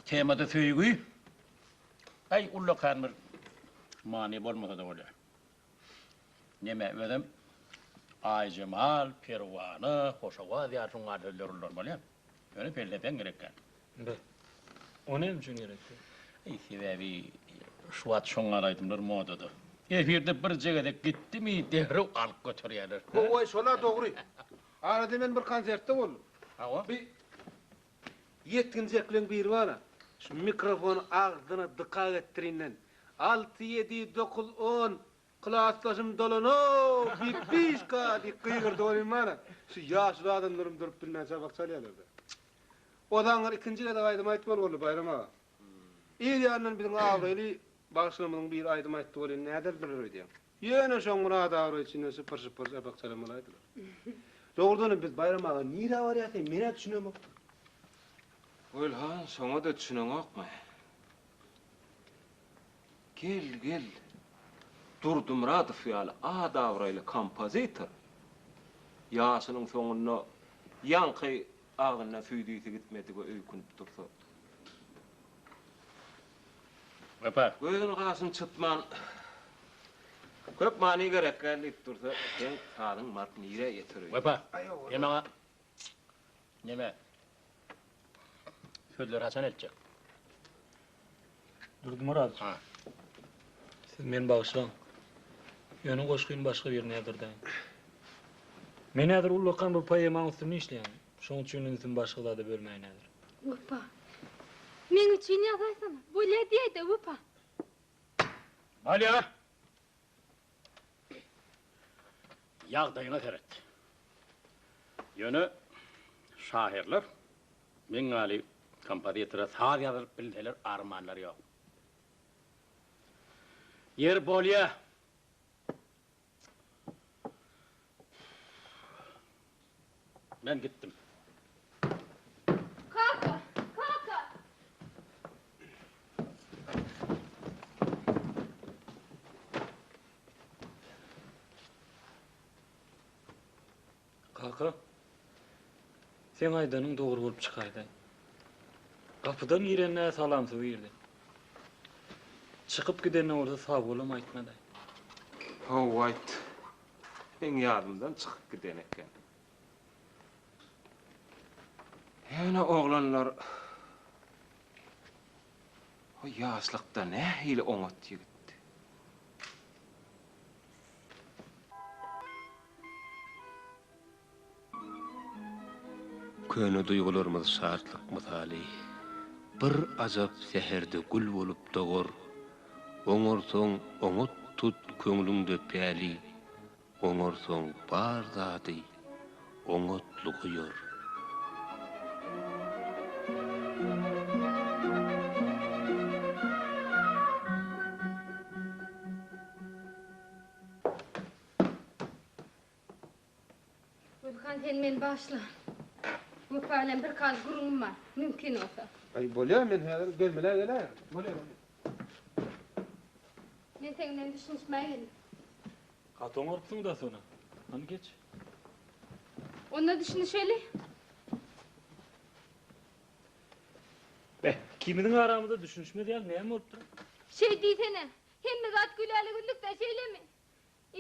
[SPEAKER 6] Temada söýgi. Aý, ullakan bir many bolmasa-da bolýar. Neme, özem Aýjemal, Perwana, Hoşowaz ýaly şuňňal sözler ullanmaly. Ýöne pelsepeň gerekkä.
[SPEAKER 1] Be, o näme üçin gerekdi?
[SPEAKER 6] Aý, sebäbi şu wagt şoňňal aýdymlar modada. Efirde birje gezek gitdimi, derrew alyp göterýärler.
[SPEAKER 2] Hawa, şol-a dogry. Arada men bir konsertde boldum.
[SPEAKER 6] Hawa.
[SPEAKER 2] Bir ýetginjekleň biri bar-a, şu mikrofony agzyna dykak etdirinden, Alty, ýedi, dokuz, on, klasdaşym dolanok, bipbişka! diýip gygyrdy welin bar-a, şu ýaşuly adamlaram durup bilmän çapak çalýarlar-da. O zaňňar ikinji gezek aýdym aýtmaly boldy, Baýram aga. Yz ýanyndan biziň abraýly bagşylarymyzyň biri aýdym aýtdy welin, näderdiler öýdýäň? Ýöne şoň bir ady-abraýy içinden şypyr-şypyr çapak çalan bolaýdylar. Dogrudanam biz Baýram aga nirä barýas eý, men-ä düşünemok.
[SPEAKER 5] Gülhan, şoňa-da düşüneňokmy? Gel, gel. Durdy Myradow ýaly at-abraýly kompozitor ýaşynyň soňunda ýaňky agzyndan süýdi ysy gitmedige öýkünip dursa.
[SPEAKER 6] Wepa.
[SPEAKER 5] Gözüni gaşyny çytman, köp many gerek däl diýip dursa, seň sazyň baryp nirä ýeter öýdýäň?
[SPEAKER 6] Wepa, sen maňa neme, sözleri haçan eltjek?
[SPEAKER 1] Durdymyrat.
[SPEAKER 6] Ha.
[SPEAKER 1] Siz meni bagyşlaň. Ýöne goşgyny başga birine ýazdyrdaýyň. Men häzir ullakan bir poemaň üstünde işleýän. Şoň üçin ünsümi başga zada bölmäýin häzir.
[SPEAKER 3] Wepa. Meň üçin ýazaýsana. Bolýa diýäýdä Wepa.
[SPEAKER 6] Bolýa. Ýagdaýyňa seret. Ýöne şahyrlar meň ýaly kompozitora saz ýazyryp bilseler armanlary ýok. Ýeri bolýa. Men gitdim.
[SPEAKER 3] Kaka! Kaka!
[SPEAKER 1] Kaka, seň aýdanyň dogry bolup çykaýdaý. Gapydan girende salamsyz girdi. Çykyp gidende bolsa sagbolam aýtmadaý.
[SPEAKER 5] Hawa-aýt. Meň ýadymdan çykyp giden eken. Ýöne oglanlar o ýaşlykda nähili oňat ýigitdi.
[SPEAKER 4] Köne duýgularymyz şatlyk mysaly, Bir ajap säherde gül bolup dogar. Oňarsaň oňat tut köňlüňde päli, Oňarsaň bar zady oňatlyga ýor.
[SPEAKER 3] Gülhan sen meni bagyşla. Wepa bilen bir kal gürrüňim bar. Mümkin bolsa.
[SPEAKER 2] Aý bolýar men häzir gelmelä geläýerin. Bolýar bolýar.
[SPEAKER 3] Men seň bilen düşünişmäge geldim.
[SPEAKER 1] Gaty oňarypsyň-da Sona. Hany geç.
[SPEAKER 3] Onda düşünişeli.
[SPEAKER 1] Beh, ikimiziň aramyzda düşünişmez ýaly näme bolupdyr?
[SPEAKER 3] Şeý diýsene. Hemme zat gülälä-güllük-dä, şeýlemi?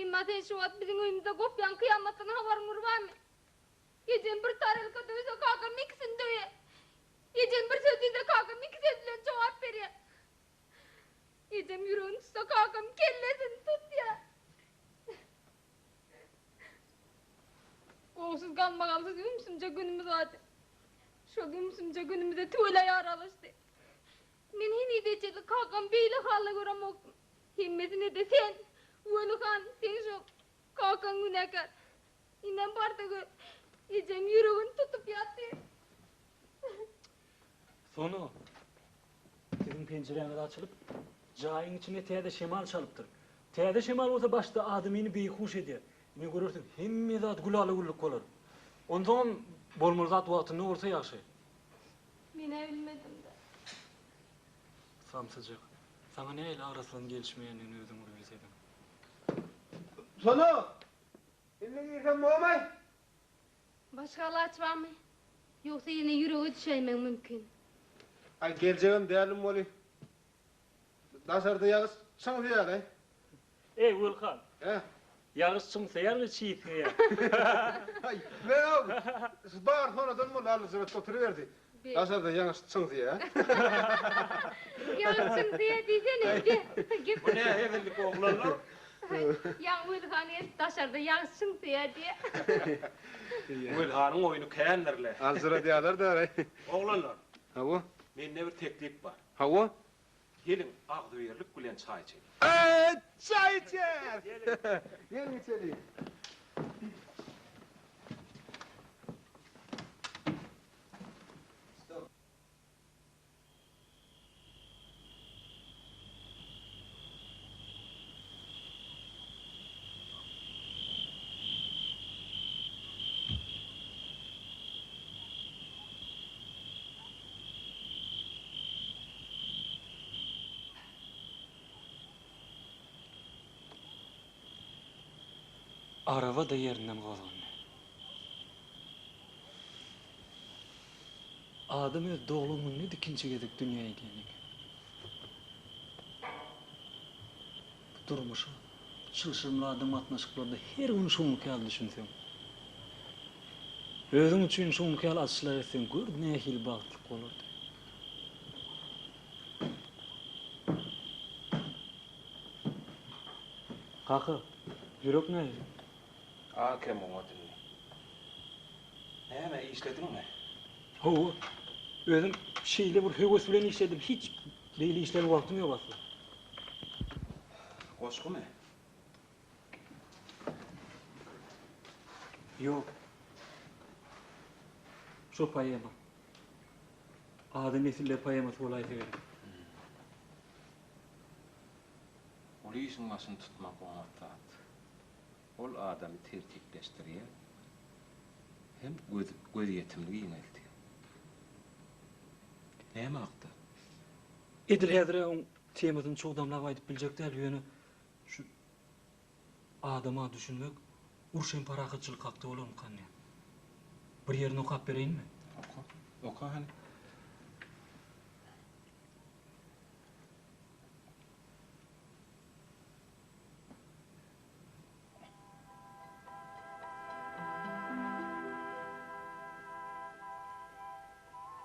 [SPEAKER 3] Emma sen şu wagt biziň öýümizde gopýan kyýamatdan habaryň bir barmy? Ejem bir tarelka döwse kakam ikisini döwýär. Ejem bir söz diýse kakam iki söz bilen jogap berýär. Ejem ýüregini tutsa kakam kellesini tutýar. Gowsuz galmagalsyz ümsümje günümiz bardy. Şol ümsümje günümize tüweleý aralaşdy. Men henize çenli kakamy beýle halda göremokdym. Hemmesine-de sen, Weli han, seň şo kakaň günäkär. Indem bar-da gör, ejem ýüregini tutup ýatdy.
[SPEAKER 1] Sona, siziň penjiräňiz açylyp, jaýyň içine täze şemal çalypdyr. Täze şemal bolsa başda adamyny beýhuş edýär. Ine görersiň, hemme zat gülala-güllük bolar. Onsoňam bolmaly zat wagtynda bolsa ýagşy.
[SPEAKER 3] Men-ä bilmedim-dä.
[SPEAKER 1] Samsyjak. Saňa nähili agraslygyň gelişmeýändigini özüň bir bilsediň.
[SPEAKER 2] Sona! Indi girsem bormaý?
[SPEAKER 3] Başga alaç barmy? Ýogsa ýene ýürege düşäýmegiň mümkin.
[SPEAKER 2] Aý, geljegem däldim weli. Daşarda ýagyş çyňsaýar-aý.
[SPEAKER 1] Eý, Wulkan.
[SPEAKER 2] Hä?
[SPEAKER 1] Ýagyş çyňsaýarmy, çisňeýär?
[SPEAKER 2] Aý, men-ow, şu bar sonadan boldy, alyjyratdy oturyberdi. Daşarda ýagyş çyňsaýar.
[SPEAKER 3] Ýagyş çyňsaýar diýsene, be, gep.
[SPEAKER 5] Bu nä hezillik oglanlar?
[SPEAKER 3] Ýaňy Welhan gelip, daşarda ýagyş çyňsaýar diýýär.
[SPEAKER 5] Welhanyň oýny kändir-le.
[SPEAKER 2] Aljyradýarlar-da.
[SPEAKER 5] Oglanlar.
[SPEAKER 2] Hawa.
[SPEAKER 5] Mende bir teklip bar.
[SPEAKER 2] Hawa.
[SPEAKER 5] Geliň, agzybirlik bilen çaý içeliň.
[SPEAKER 2] Eý, çaý içeris! Geliň içeliň.
[SPEAKER 1] Araba-da ýerinden gozgandy. Adam öz doglan gününe ikinji gezek dünýä inýän eken. Bu durmuşa, bu çylşyrymly adam gatnaşyklaryna her gün şuňky ýaly düşünseň, özüň üçin şuňky ýaly açyşlar etseň, gör nähili bagtlyk bolardy. Kaka, ýürek nähili?
[SPEAKER 5] A kem oňat indi. Näme, işlediňmi?
[SPEAKER 1] Hawa. Özüm şeýle bir höwes bilen işledim, hiç beýle işlän wagtym ýok asla.
[SPEAKER 5] Goşgumy?
[SPEAKER 1] Ýok. Şo poema. Ady Nesiller poemasy bolaýsa gerek.
[SPEAKER 5] Uly işiň başyny tutmak oňat zat. Ol adamy tertipleşdirýär hem göz gözýetimini giňeldýär. Näme hakda?
[SPEAKER 1] Edil häzir-ä oň temasyny çugdamlap aýdyp biljek däl, ýöne şu adama düşünmek uruş hem parahatçylyk hakda bolarmykan diýýän. Bir ýerini okap bereýinmi?
[SPEAKER 5] Oka. Oka hany.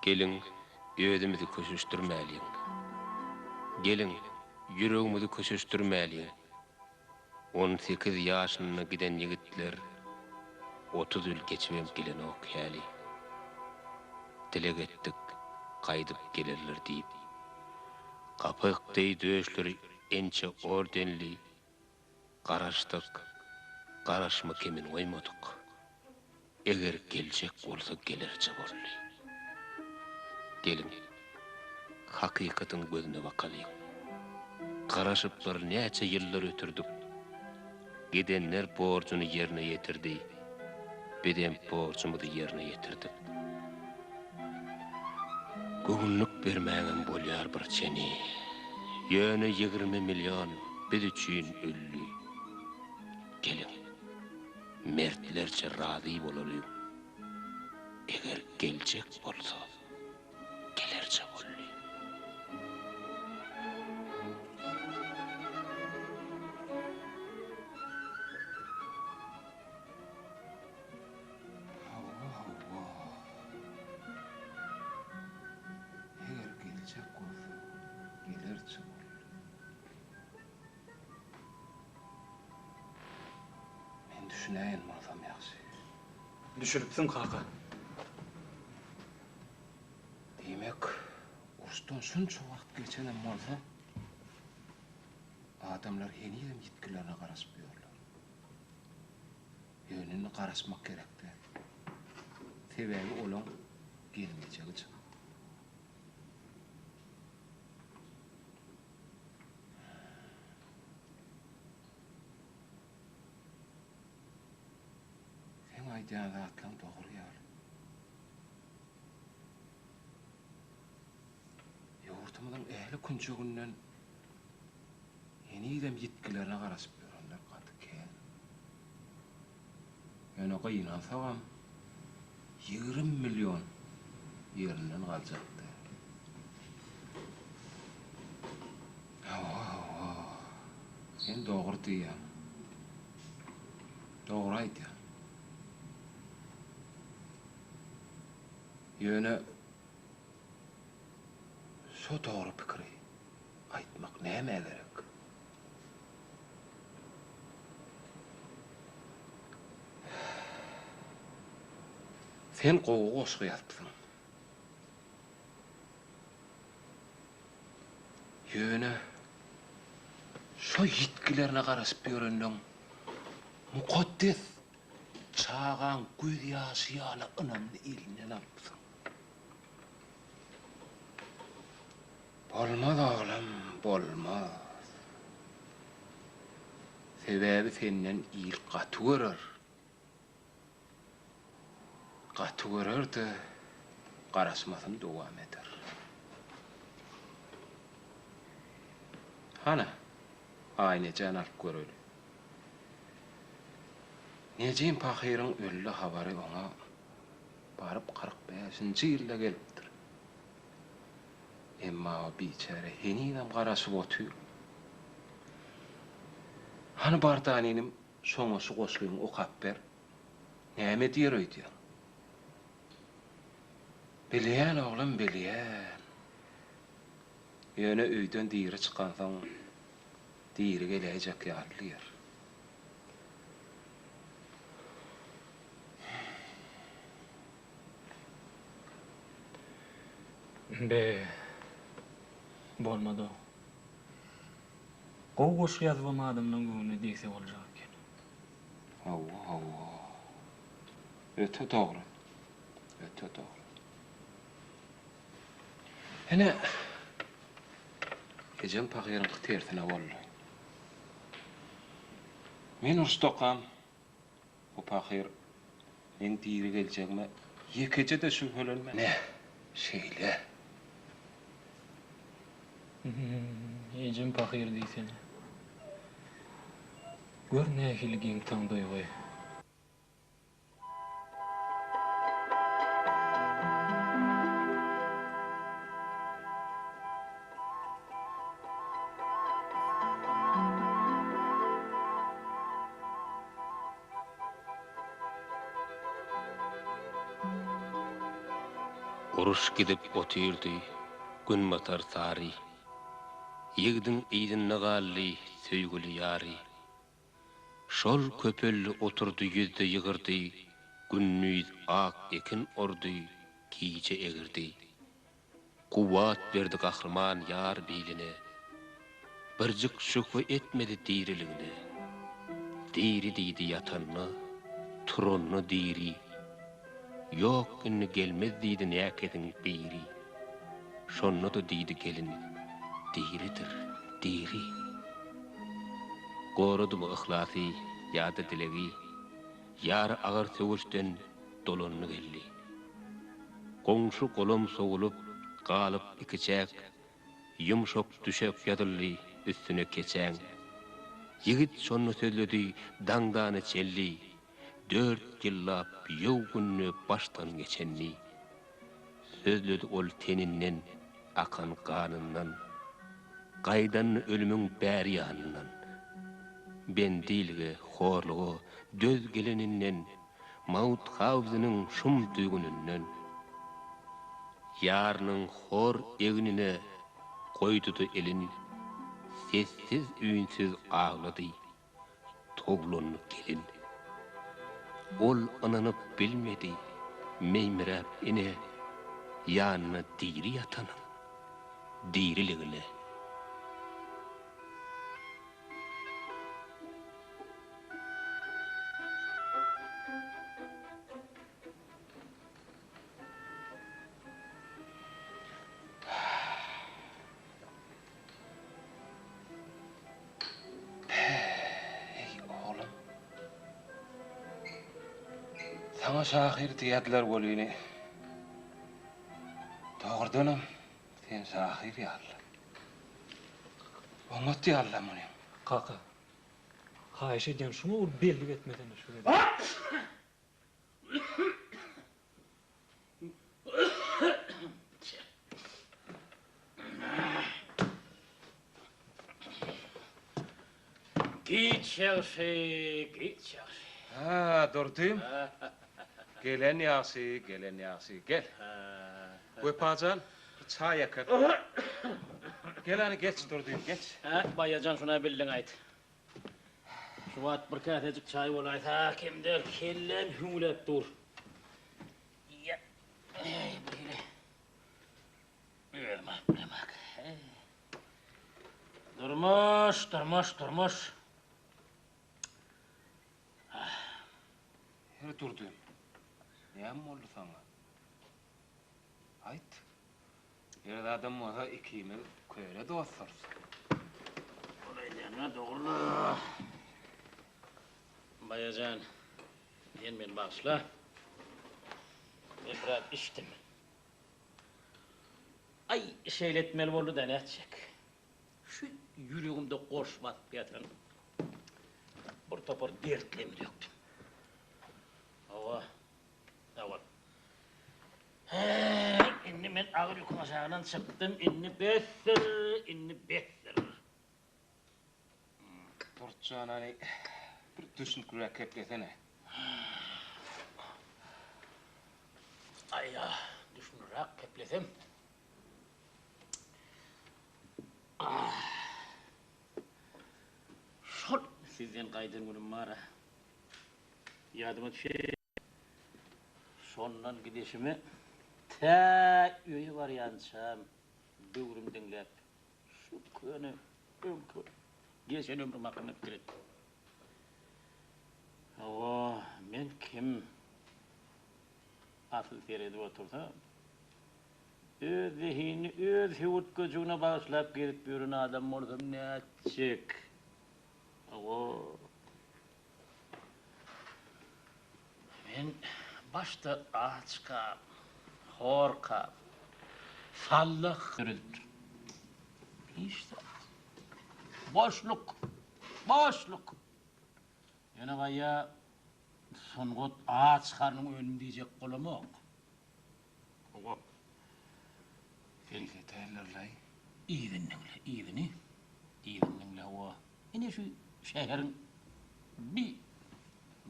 [SPEAKER 4] Geliň, özümizi köşeşdirmäliň. Geliň, ýüregimizi köşeşdirmäliň. On sekiz ýaşynda giden ýigitler 30 ýyl geçibem gelenok häli. Dileg etdik, gaýdyp gelerler diýip. Gapyk deý döşleri ençe ordenli Garaşdyk, garaşma kemin goýmadyk. Eger geljek bolsa gelerçe boldy. Geliň, hakykatyň gözüne bakalyň. Garaşyp bir näçe ýyllar ötürdik. Gidenler borjuny ýerine ýetirdi, bizem borjumyzy ýerine ýetirdik. Göwünlik bermäňem bolýar bir çeni. Ýöne 20 million biz üçin öldi. Geliň, mertlerçe razy bolalyň. Eger geljek bolsa, gelerçe boldy.
[SPEAKER 5] Hawa, hawa. Eger geljek bolsa, gelerçe boldy. Men düşünäýen bolsam ýagşy.
[SPEAKER 1] Düşünipsiň kaka.
[SPEAKER 5] Diýmek, uruşdan şunça wagt geçenem bolsa, adamlar henizem ýitgilerine garaşyp ýörler. Ýöne indi garaşmak gerek däl. Sebäbi olaň gelmejegi çyn. Seň aýdýan zatlaň dogry ýaly. Ýurtumyzyň ähli künjeginden henizem ýitgilerine garaşyp ýörenler gaty kän. Ýöne gynansagam, 20 million ýerinden galjak däl. Hawa, hawa. Sen dogry diýýäň. Dogry aýdýaň. Ýöne şo dogry pikiri aýtmak nämä gerek? Sen gowy goşgy ýazypsyň. Ýöne şo ýitgilerine garaşyp ýörenleň mukaddes çagaň gözýaşy ýaly ynamly elinden alypsyň. Bolmaz oglum, bolmaz. Sebäbi senden il gaty görer. Gaty görer-de, garaşmasyny dowam eder. Hana, Aýnejäni alyp göreli. Nejim pahyryň öldi habary oňa baryp 45-nji ýylda gelipdir. Emma o biçäre henizem garaşyp otyr. Hany Bardan inim, şoňa şu goşgyňy okap ber. Näme diýer öýdýäň? Bilýän oglum, bilýän. Ýöne öýden diri çykansoň, diri geläýjek ýaly diýer.
[SPEAKER 1] Be, bolmady-ow. Gowy goşgy ýazybam adamlaň göwnüne degse boljak eken.
[SPEAKER 5] Hawa, hawa. Öte dogry. Öte dogry. Ine, ejem pahyryňky tersine boldy. Men uruşdakam, bu pahyr meň diri geljegime ýekeje-de şübhelenmän.
[SPEAKER 4] Ine, şeýle.
[SPEAKER 1] Ejem pahyr diýsene. Gör nähili geň-taň duýgy.
[SPEAKER 4] Uruş gidip otyrdy günbatar sary, Ýigdiň yzynda galdy söýgüli ýary. Şol köpeldi oturdy ýüzde ýygyrdy, Gündiz ak ekin ordy, gije egirdi. Kuwwat berdi gahryman ýar biline, Birjik şübhe etmedi diriligine. Diri diýdi ýatanda, turanda diri, Ýok indi gelmez diýdi näkesiň biri. Şonda-da diýdi gelin, Diridir, diri. Goradymy yhlasy ýa-da dilegi, Ýary agyr söweşden dolandy geldi. Goňşy-golam sowulyp, galyp ikiçäk, Ýumşak düşek ýazyldy üstüne keçäň. Ýigit şonda sözledi daňdana çenli, Dört ýyllap ýow günde başdan geçenini. Sözledi ol teninden akan ganyndan, Gaýdanyny ölümiň bäri ýanyndan. Bendilige, horluga döz geleninden, Mauthauzenyň şum düwüninden. Ýarynyň hor egnine goýdy-da elin, Sessiz-üýnsüz aglady. Towlandy gelin. Ol ynanyp bilmedi, meýmiräp ine, ýanynda diri ýatanyň diriligine.
[SPEAKER 5] Päý, oglum. Saňa şahyr diýýärdiler welini, dogrudanam, sen şahyr ýaly. Oňat ýaly-la muny.
[SPEAKER 1] Kaka, haýyş edýän, şuňa bir bellik etmesene şu gezek. Giç ýagşy, giç ýagşy.
[SPEAKER 5] Hä, Durdym. Gelen ýagşy, gelen ýagşy. Gel. Wepa jan, bir çaý äket. Gel hany, geç, Durdym, geç.
[SPEAKER 6] Hä, Baýajan, şuna bildiň-aýt. Şu wagt bir käsejik çaý bolaýsa kem däl, kelläm hüňüläp dur. Ýa, eý, bir hili. Özüm alyp bilemok. Durmuş, durmuş, durmuş.
[SPEAKER 5] Her Durdym, näme boldy saňa? Aýt. Bir zadam bolsa ikimiz köne dostlarys.
[SPEAKER 6] Ol aýdýanyň-a dogry-la. Baýajan, sen meni bagyşla. Men biraz içdim. Aý, şeýle etmeli boldy-da, nätjek. Şu ýüregimde goş basyp ýatan bir topar dertlerimi dökdüm. Hawa, sag bol. Häý, indi men agyr ýüküň aşagyndan çykdym, indi besdir, indi besdir.
[SPEAKER 5] Durtjan hany, bir düşünikliräk geplesene.
[SPEAKER 6] Aý-a, düşüniräk geplesem. Şol sizden gaýdan günüm bar-a. Ýadyma düşýär. Şondan gidişime. Tä öýe barýançam böwrüm diňläp, şu köne öňki geçen ömrüm hakynda pikir etdim. Hawa, men kim? Asyl seredip otursa, öz zehinini öz höwürtgejigine bagyşlap gezip ýören adam bolsam nätjek? Hawa. Men başda açkam, horkam, sallah döredipdir. Hiç zat. Boşluk! Boşluk! Ýöne baýa sungat aç garnyň önümi diýjek bolamok. Hawa. Sen
[SPEAKER 5] Keterler-laý.
[SPEAKER 6] Yzyny diňle, yzyny. Yzyny diňle, hawa. Ine şu şäheriň bi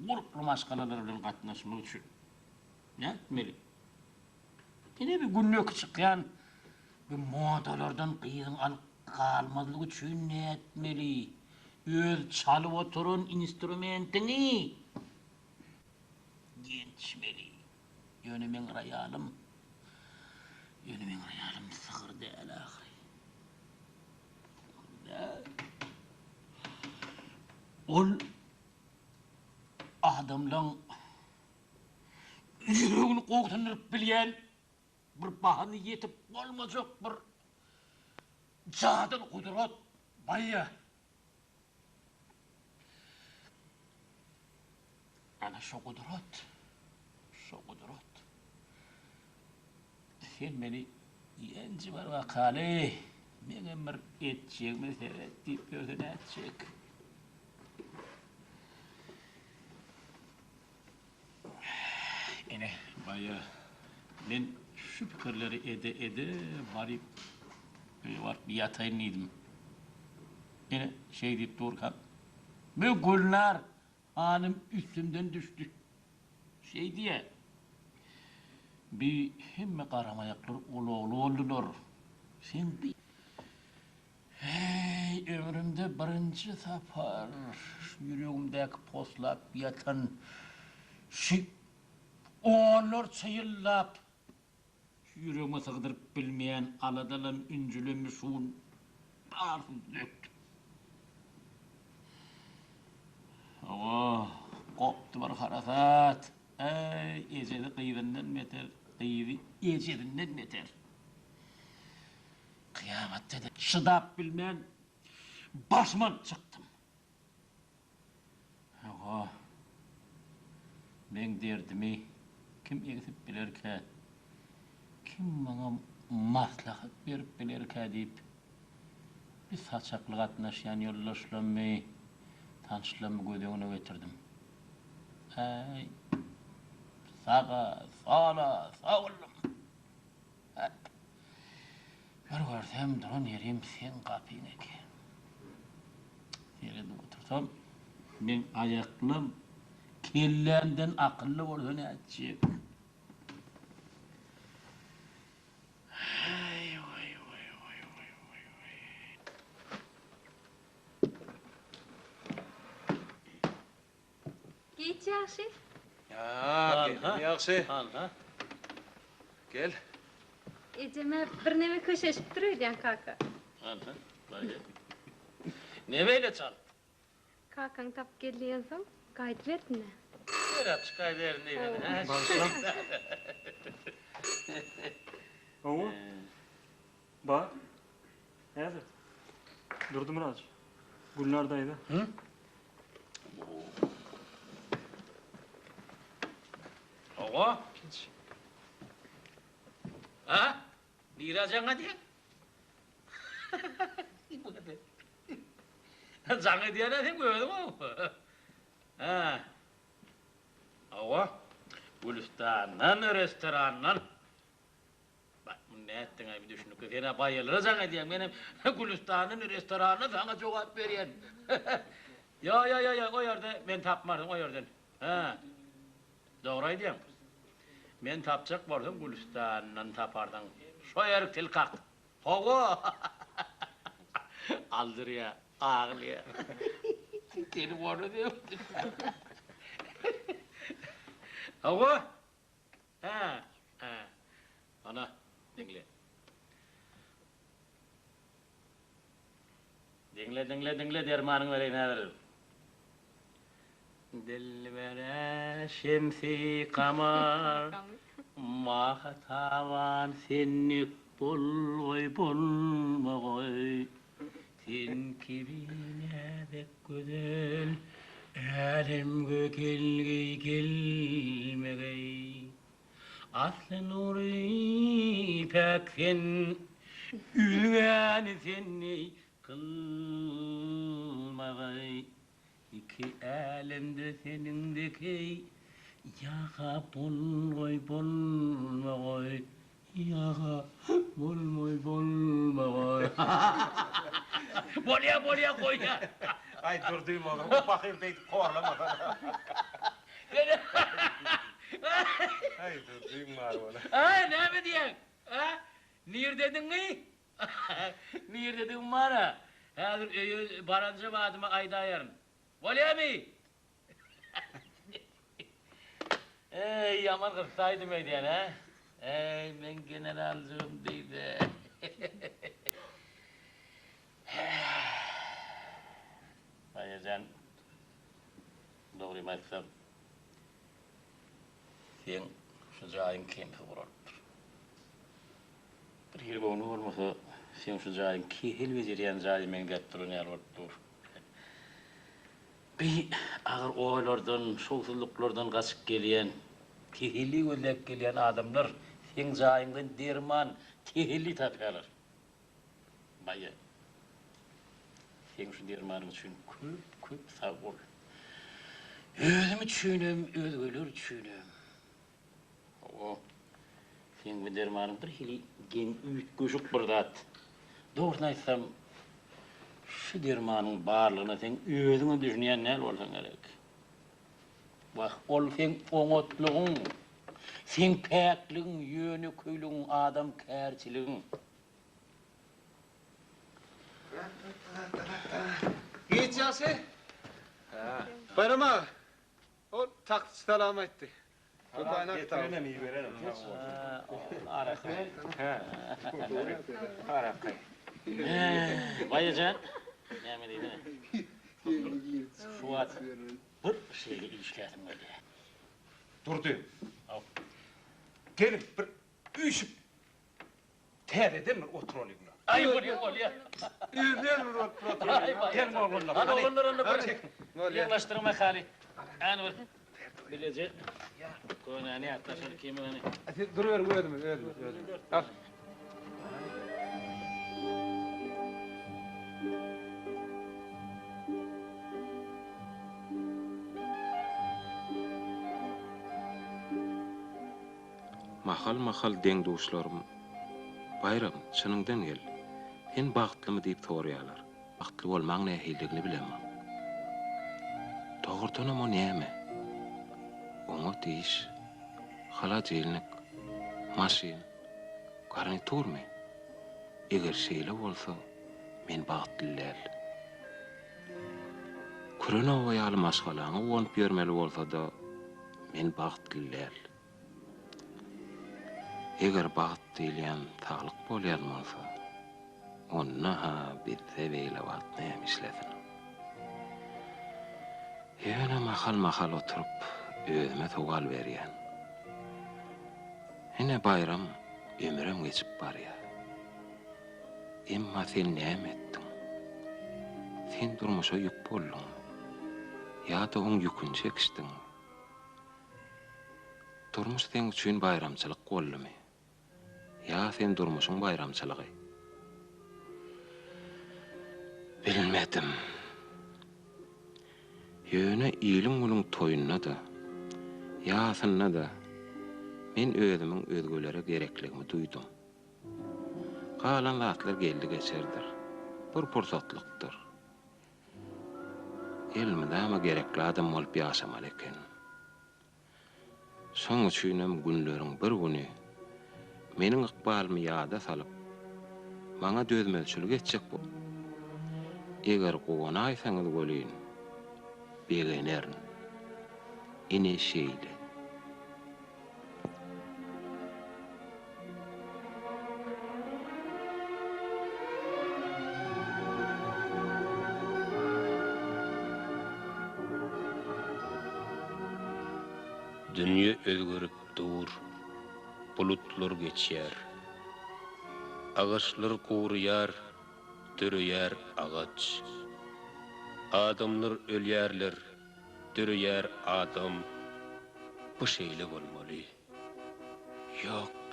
[SPEAKER 6] gurply maşgalalary bilen gatnaşmak üçin nätmeli? Ine bi gündeki çykýan bi modalardan gyzyň alyp galmazlygy üçin nätmeli? Öz çalyp oturan instrumentiňi ýençmeli. Ýöne meň roýalym, ýöne meň roýalym sygyr däl ahyry. Sygyr däl. Ol adamlaň ýüregini gobsundyryp bilýän bir bahana ýetip bolmajak bir jadyly gudrat barýa. Ana şo gudrat, şo gudrat. Sen meni ýenji bir bakaly, meňem bir etjegime seret diýip ýörse nätjek? Ine, baýa, men şu pikirleri ede-ede baryp, öýe baryp ýataýyn diýdim. Ine, şeý diýip durkam, bu Gülnar hanym üstümden düşdi. Şeý diýýä. Bi hemme garamaýaklar ulagly boldular. Seň bi. Heý, ömrümde birinji sapar şu ýüregimdäki poslap ýatan şu onlarça ýyllap şu ýüregime sygdyryp bilmeýän aladalam, ünjülemmi şu gün barysyny dökdüm. Hawa, gopdy bir harasat. Äý, ejesi gyzyndan beter, gyzy ejesinden beter. Kyýamatda-da çydap bilmän, başymy alyp çykdym. Hawa, meň derdimi kim egsip bilerkä, kim maňa maslahat berip bilerkä diýip, bir saçakly gatnaşýan ýoldaşlammy, tanyşlammy göz öňüne getirdim. Äý, saga, sola sowuldym. Bir görsem duran ýerim seň gapyň eken. Seredip otursam, meň aýaklam kellämden akylly bolsa nätjek. Aý, waý, waý, waý, waý, waý, waý.
[SPEAKER 3] Giç ýagşy.
[SPEAKER 5] Ýa, gelin ýagşy.
[SPEAKER 6] Hanha.
[SPEAKER 5] Gel.
[SPEAKER 3] Ejeme birneme köşeşipdir öýdýän kaka.
[SPEAKER 6] Hanha, baý. Ne beýle çalt?
[SPEAKER 3] Kakaň tapyp gel diýensoň, gaýdyberdim-dä.
[SPEAKER 6] Ýöräp çykaýberin diýsene, hä?
[SPEAKER 1] Bagyşlaň. Hawa. Bar. Häzir. Durdymyrat. Gülnar daýza.
[SPEAKER 6] Hı? Hawa.
[SPEAKER 1] Geç.
[SPEAKER 6] Ha? Nirä jaň edýäň? Jaň edýän-ä seň özüň-ow. Ha. Hawa. Gülüstandan, restorandan. Bak, muny nätdiň-aý, bir düşünikli. Sen-ä baýalara jaň edýäň, menem Gülüstanyň restoranynda saňa jogap berýän. Ýo, ýo, ýo, ýo, o ýerde meni tapmarsyň, o ýerden. Hä. Dogry aýdýaň. Meni tapjak bolsaň, Gülüstandan taparsyň. Şo ýerik til kak. Hawa! Aldyrýa, aglaýa. Seni orna döwdüm. Hawa. Hä, hä. Ana, diňle. Diňle, diňle, diňle, dermanyňy bereýin häzir. Dilbere şemsi kamar, Maha taban senlik bolgaý bolmagaý. Sen kibi näzik gözel, Älemge gelgeý gelmegeý. Asly nury päk sen, Üzgäni sendeý kylmagaý. Iki älemde seniň dekeý, Ýa-ha bolgaý bolmagaý, Ýa-ha bolmaý bolmagaý. Bolýa, bolýa, goýýa.
[SPEAKER 5] Aý, Durdym oglum, o pahyr beýdip horlamasana. Aý, Durdym bar bola.
[SPEAKER 6] Aý, näme diýýäň? A? Nirdediňi? Nirdedigim bar-a. Häzir öýe baranja badyma aýdaýaryn. Bolýamy? Eý, ýaman gyssaýdym öýdýän, hä? Eý, meň generaljygym diýdi. Baýajan, dogrymy aýtsam, seň şu jaýyň kemsi guralypdyr. Bir hili göwni bolmasa, seň şu jaýyň kesel bejerýän jaýa meňzäp duran ýaly bolup dur. Bi agyr oýlardan, şowsuzlyklardan gaçyp gelýän, teselli gözläp gelýän adamlar seň jaýyňdan derman, teselli tapýarlar. Baýa, seň şu dermanyň üçin köp, köp sag bol. Özüm üçinem, özgeler üçinem. Hawa, seň bu dermanyň bir hili geň üýtgeşik bir zat. Dogrusyny aýtsam, şu dermanyň barlygyna seň özüňem düşünýän däl bolsaň gerek. Wah, ol seň oňatlygyň, seň päkligiň, ýönekeýligiň, adamkärçiligiň.
[SPEAKER 2] Giç ýagşy. Baýram aga. Ol taksiçi salam aýtdy.
[SPEAKER 5] Salam getirenem iberenem sag bolsun.
[SPEAKER 6] Araky.
[SPEAKER 5] Hä. Araky.
[SPEAKER 6] Baýajan, näme diýsene. Şu wagt bir şeýle işläsim gelýär.
[SPEAKER 5] Durdy. Geliň bir üýşüp Täzeden bir oturalyň-la.
[SPEAKER 6] Aý, bolýa, bolýa.
[SPEAKER 2] Üýrlen bir bolup bir oturalyň.
[SPEAKER 5] Geliň oglanlar.
[SPEAKER 6] Hany oglanlar onda bir ýygnaşdyryň makaly. Hany bir bileje könäni ýatlaşaly kim hany.
[SPEAKER 2] Siz duruberiň özümiz, özümiz, özümiz. Al.
[SPEAKER 4] Mahal-mahal deň-duşlarym, Baýram, çynyňdan gel, sen bagtlymy diýip soraýarlar. Bagtly bolmaň nähilidigini bilemok. Dogrudanam o näme? Oňat iş, holodilnik, maşyn, garniturmy? Eger şeýle bolsa, men bagtly däl. Küren oba ýaly maşgalaňa guwanyp ýörmeli bolsa-da, men bagtly däl. Eger bagt diýilýän saglyk bolýan bolsa, onda-ha bizde beýle bagt näme işlesin? Ýöne mahal-mahal oturyp, özüme sowal berýän. Ine, Baýram, ömürem geçip barýar. Emma sen näme etdiň? Sen durmuşa ýük bolduňmy? Ýa-da oň ýüküni çekişdiňmi? Durmuş seň üçin baýramçylyk boldumy? Ýa sen durmuşyň baýramçylygy? Bilmedim. Ýöne iliň-günüň toýunda-da, ýasynda-da men özümiň özgelere gerekligimi duýdum. Galan zatlar geldi-geçerdir, bir pursatlykdyr. Elmydama gerekli adam bolup ýaşamaly eken. Şoň üçinem günleriň bir güni meniň ykbalymy ýada salyp, maňa dözmezçilik etjek bo Eger guwanaýsaňyz welin, begenerin. Ine şeýle. Dünýe özgerip dur, bulutlar geçýär. Agaçlar gurýar, döreýär agaç. Adamlar ölýärler, döreýär adam. Bu şeýle bolmaly. Ýok.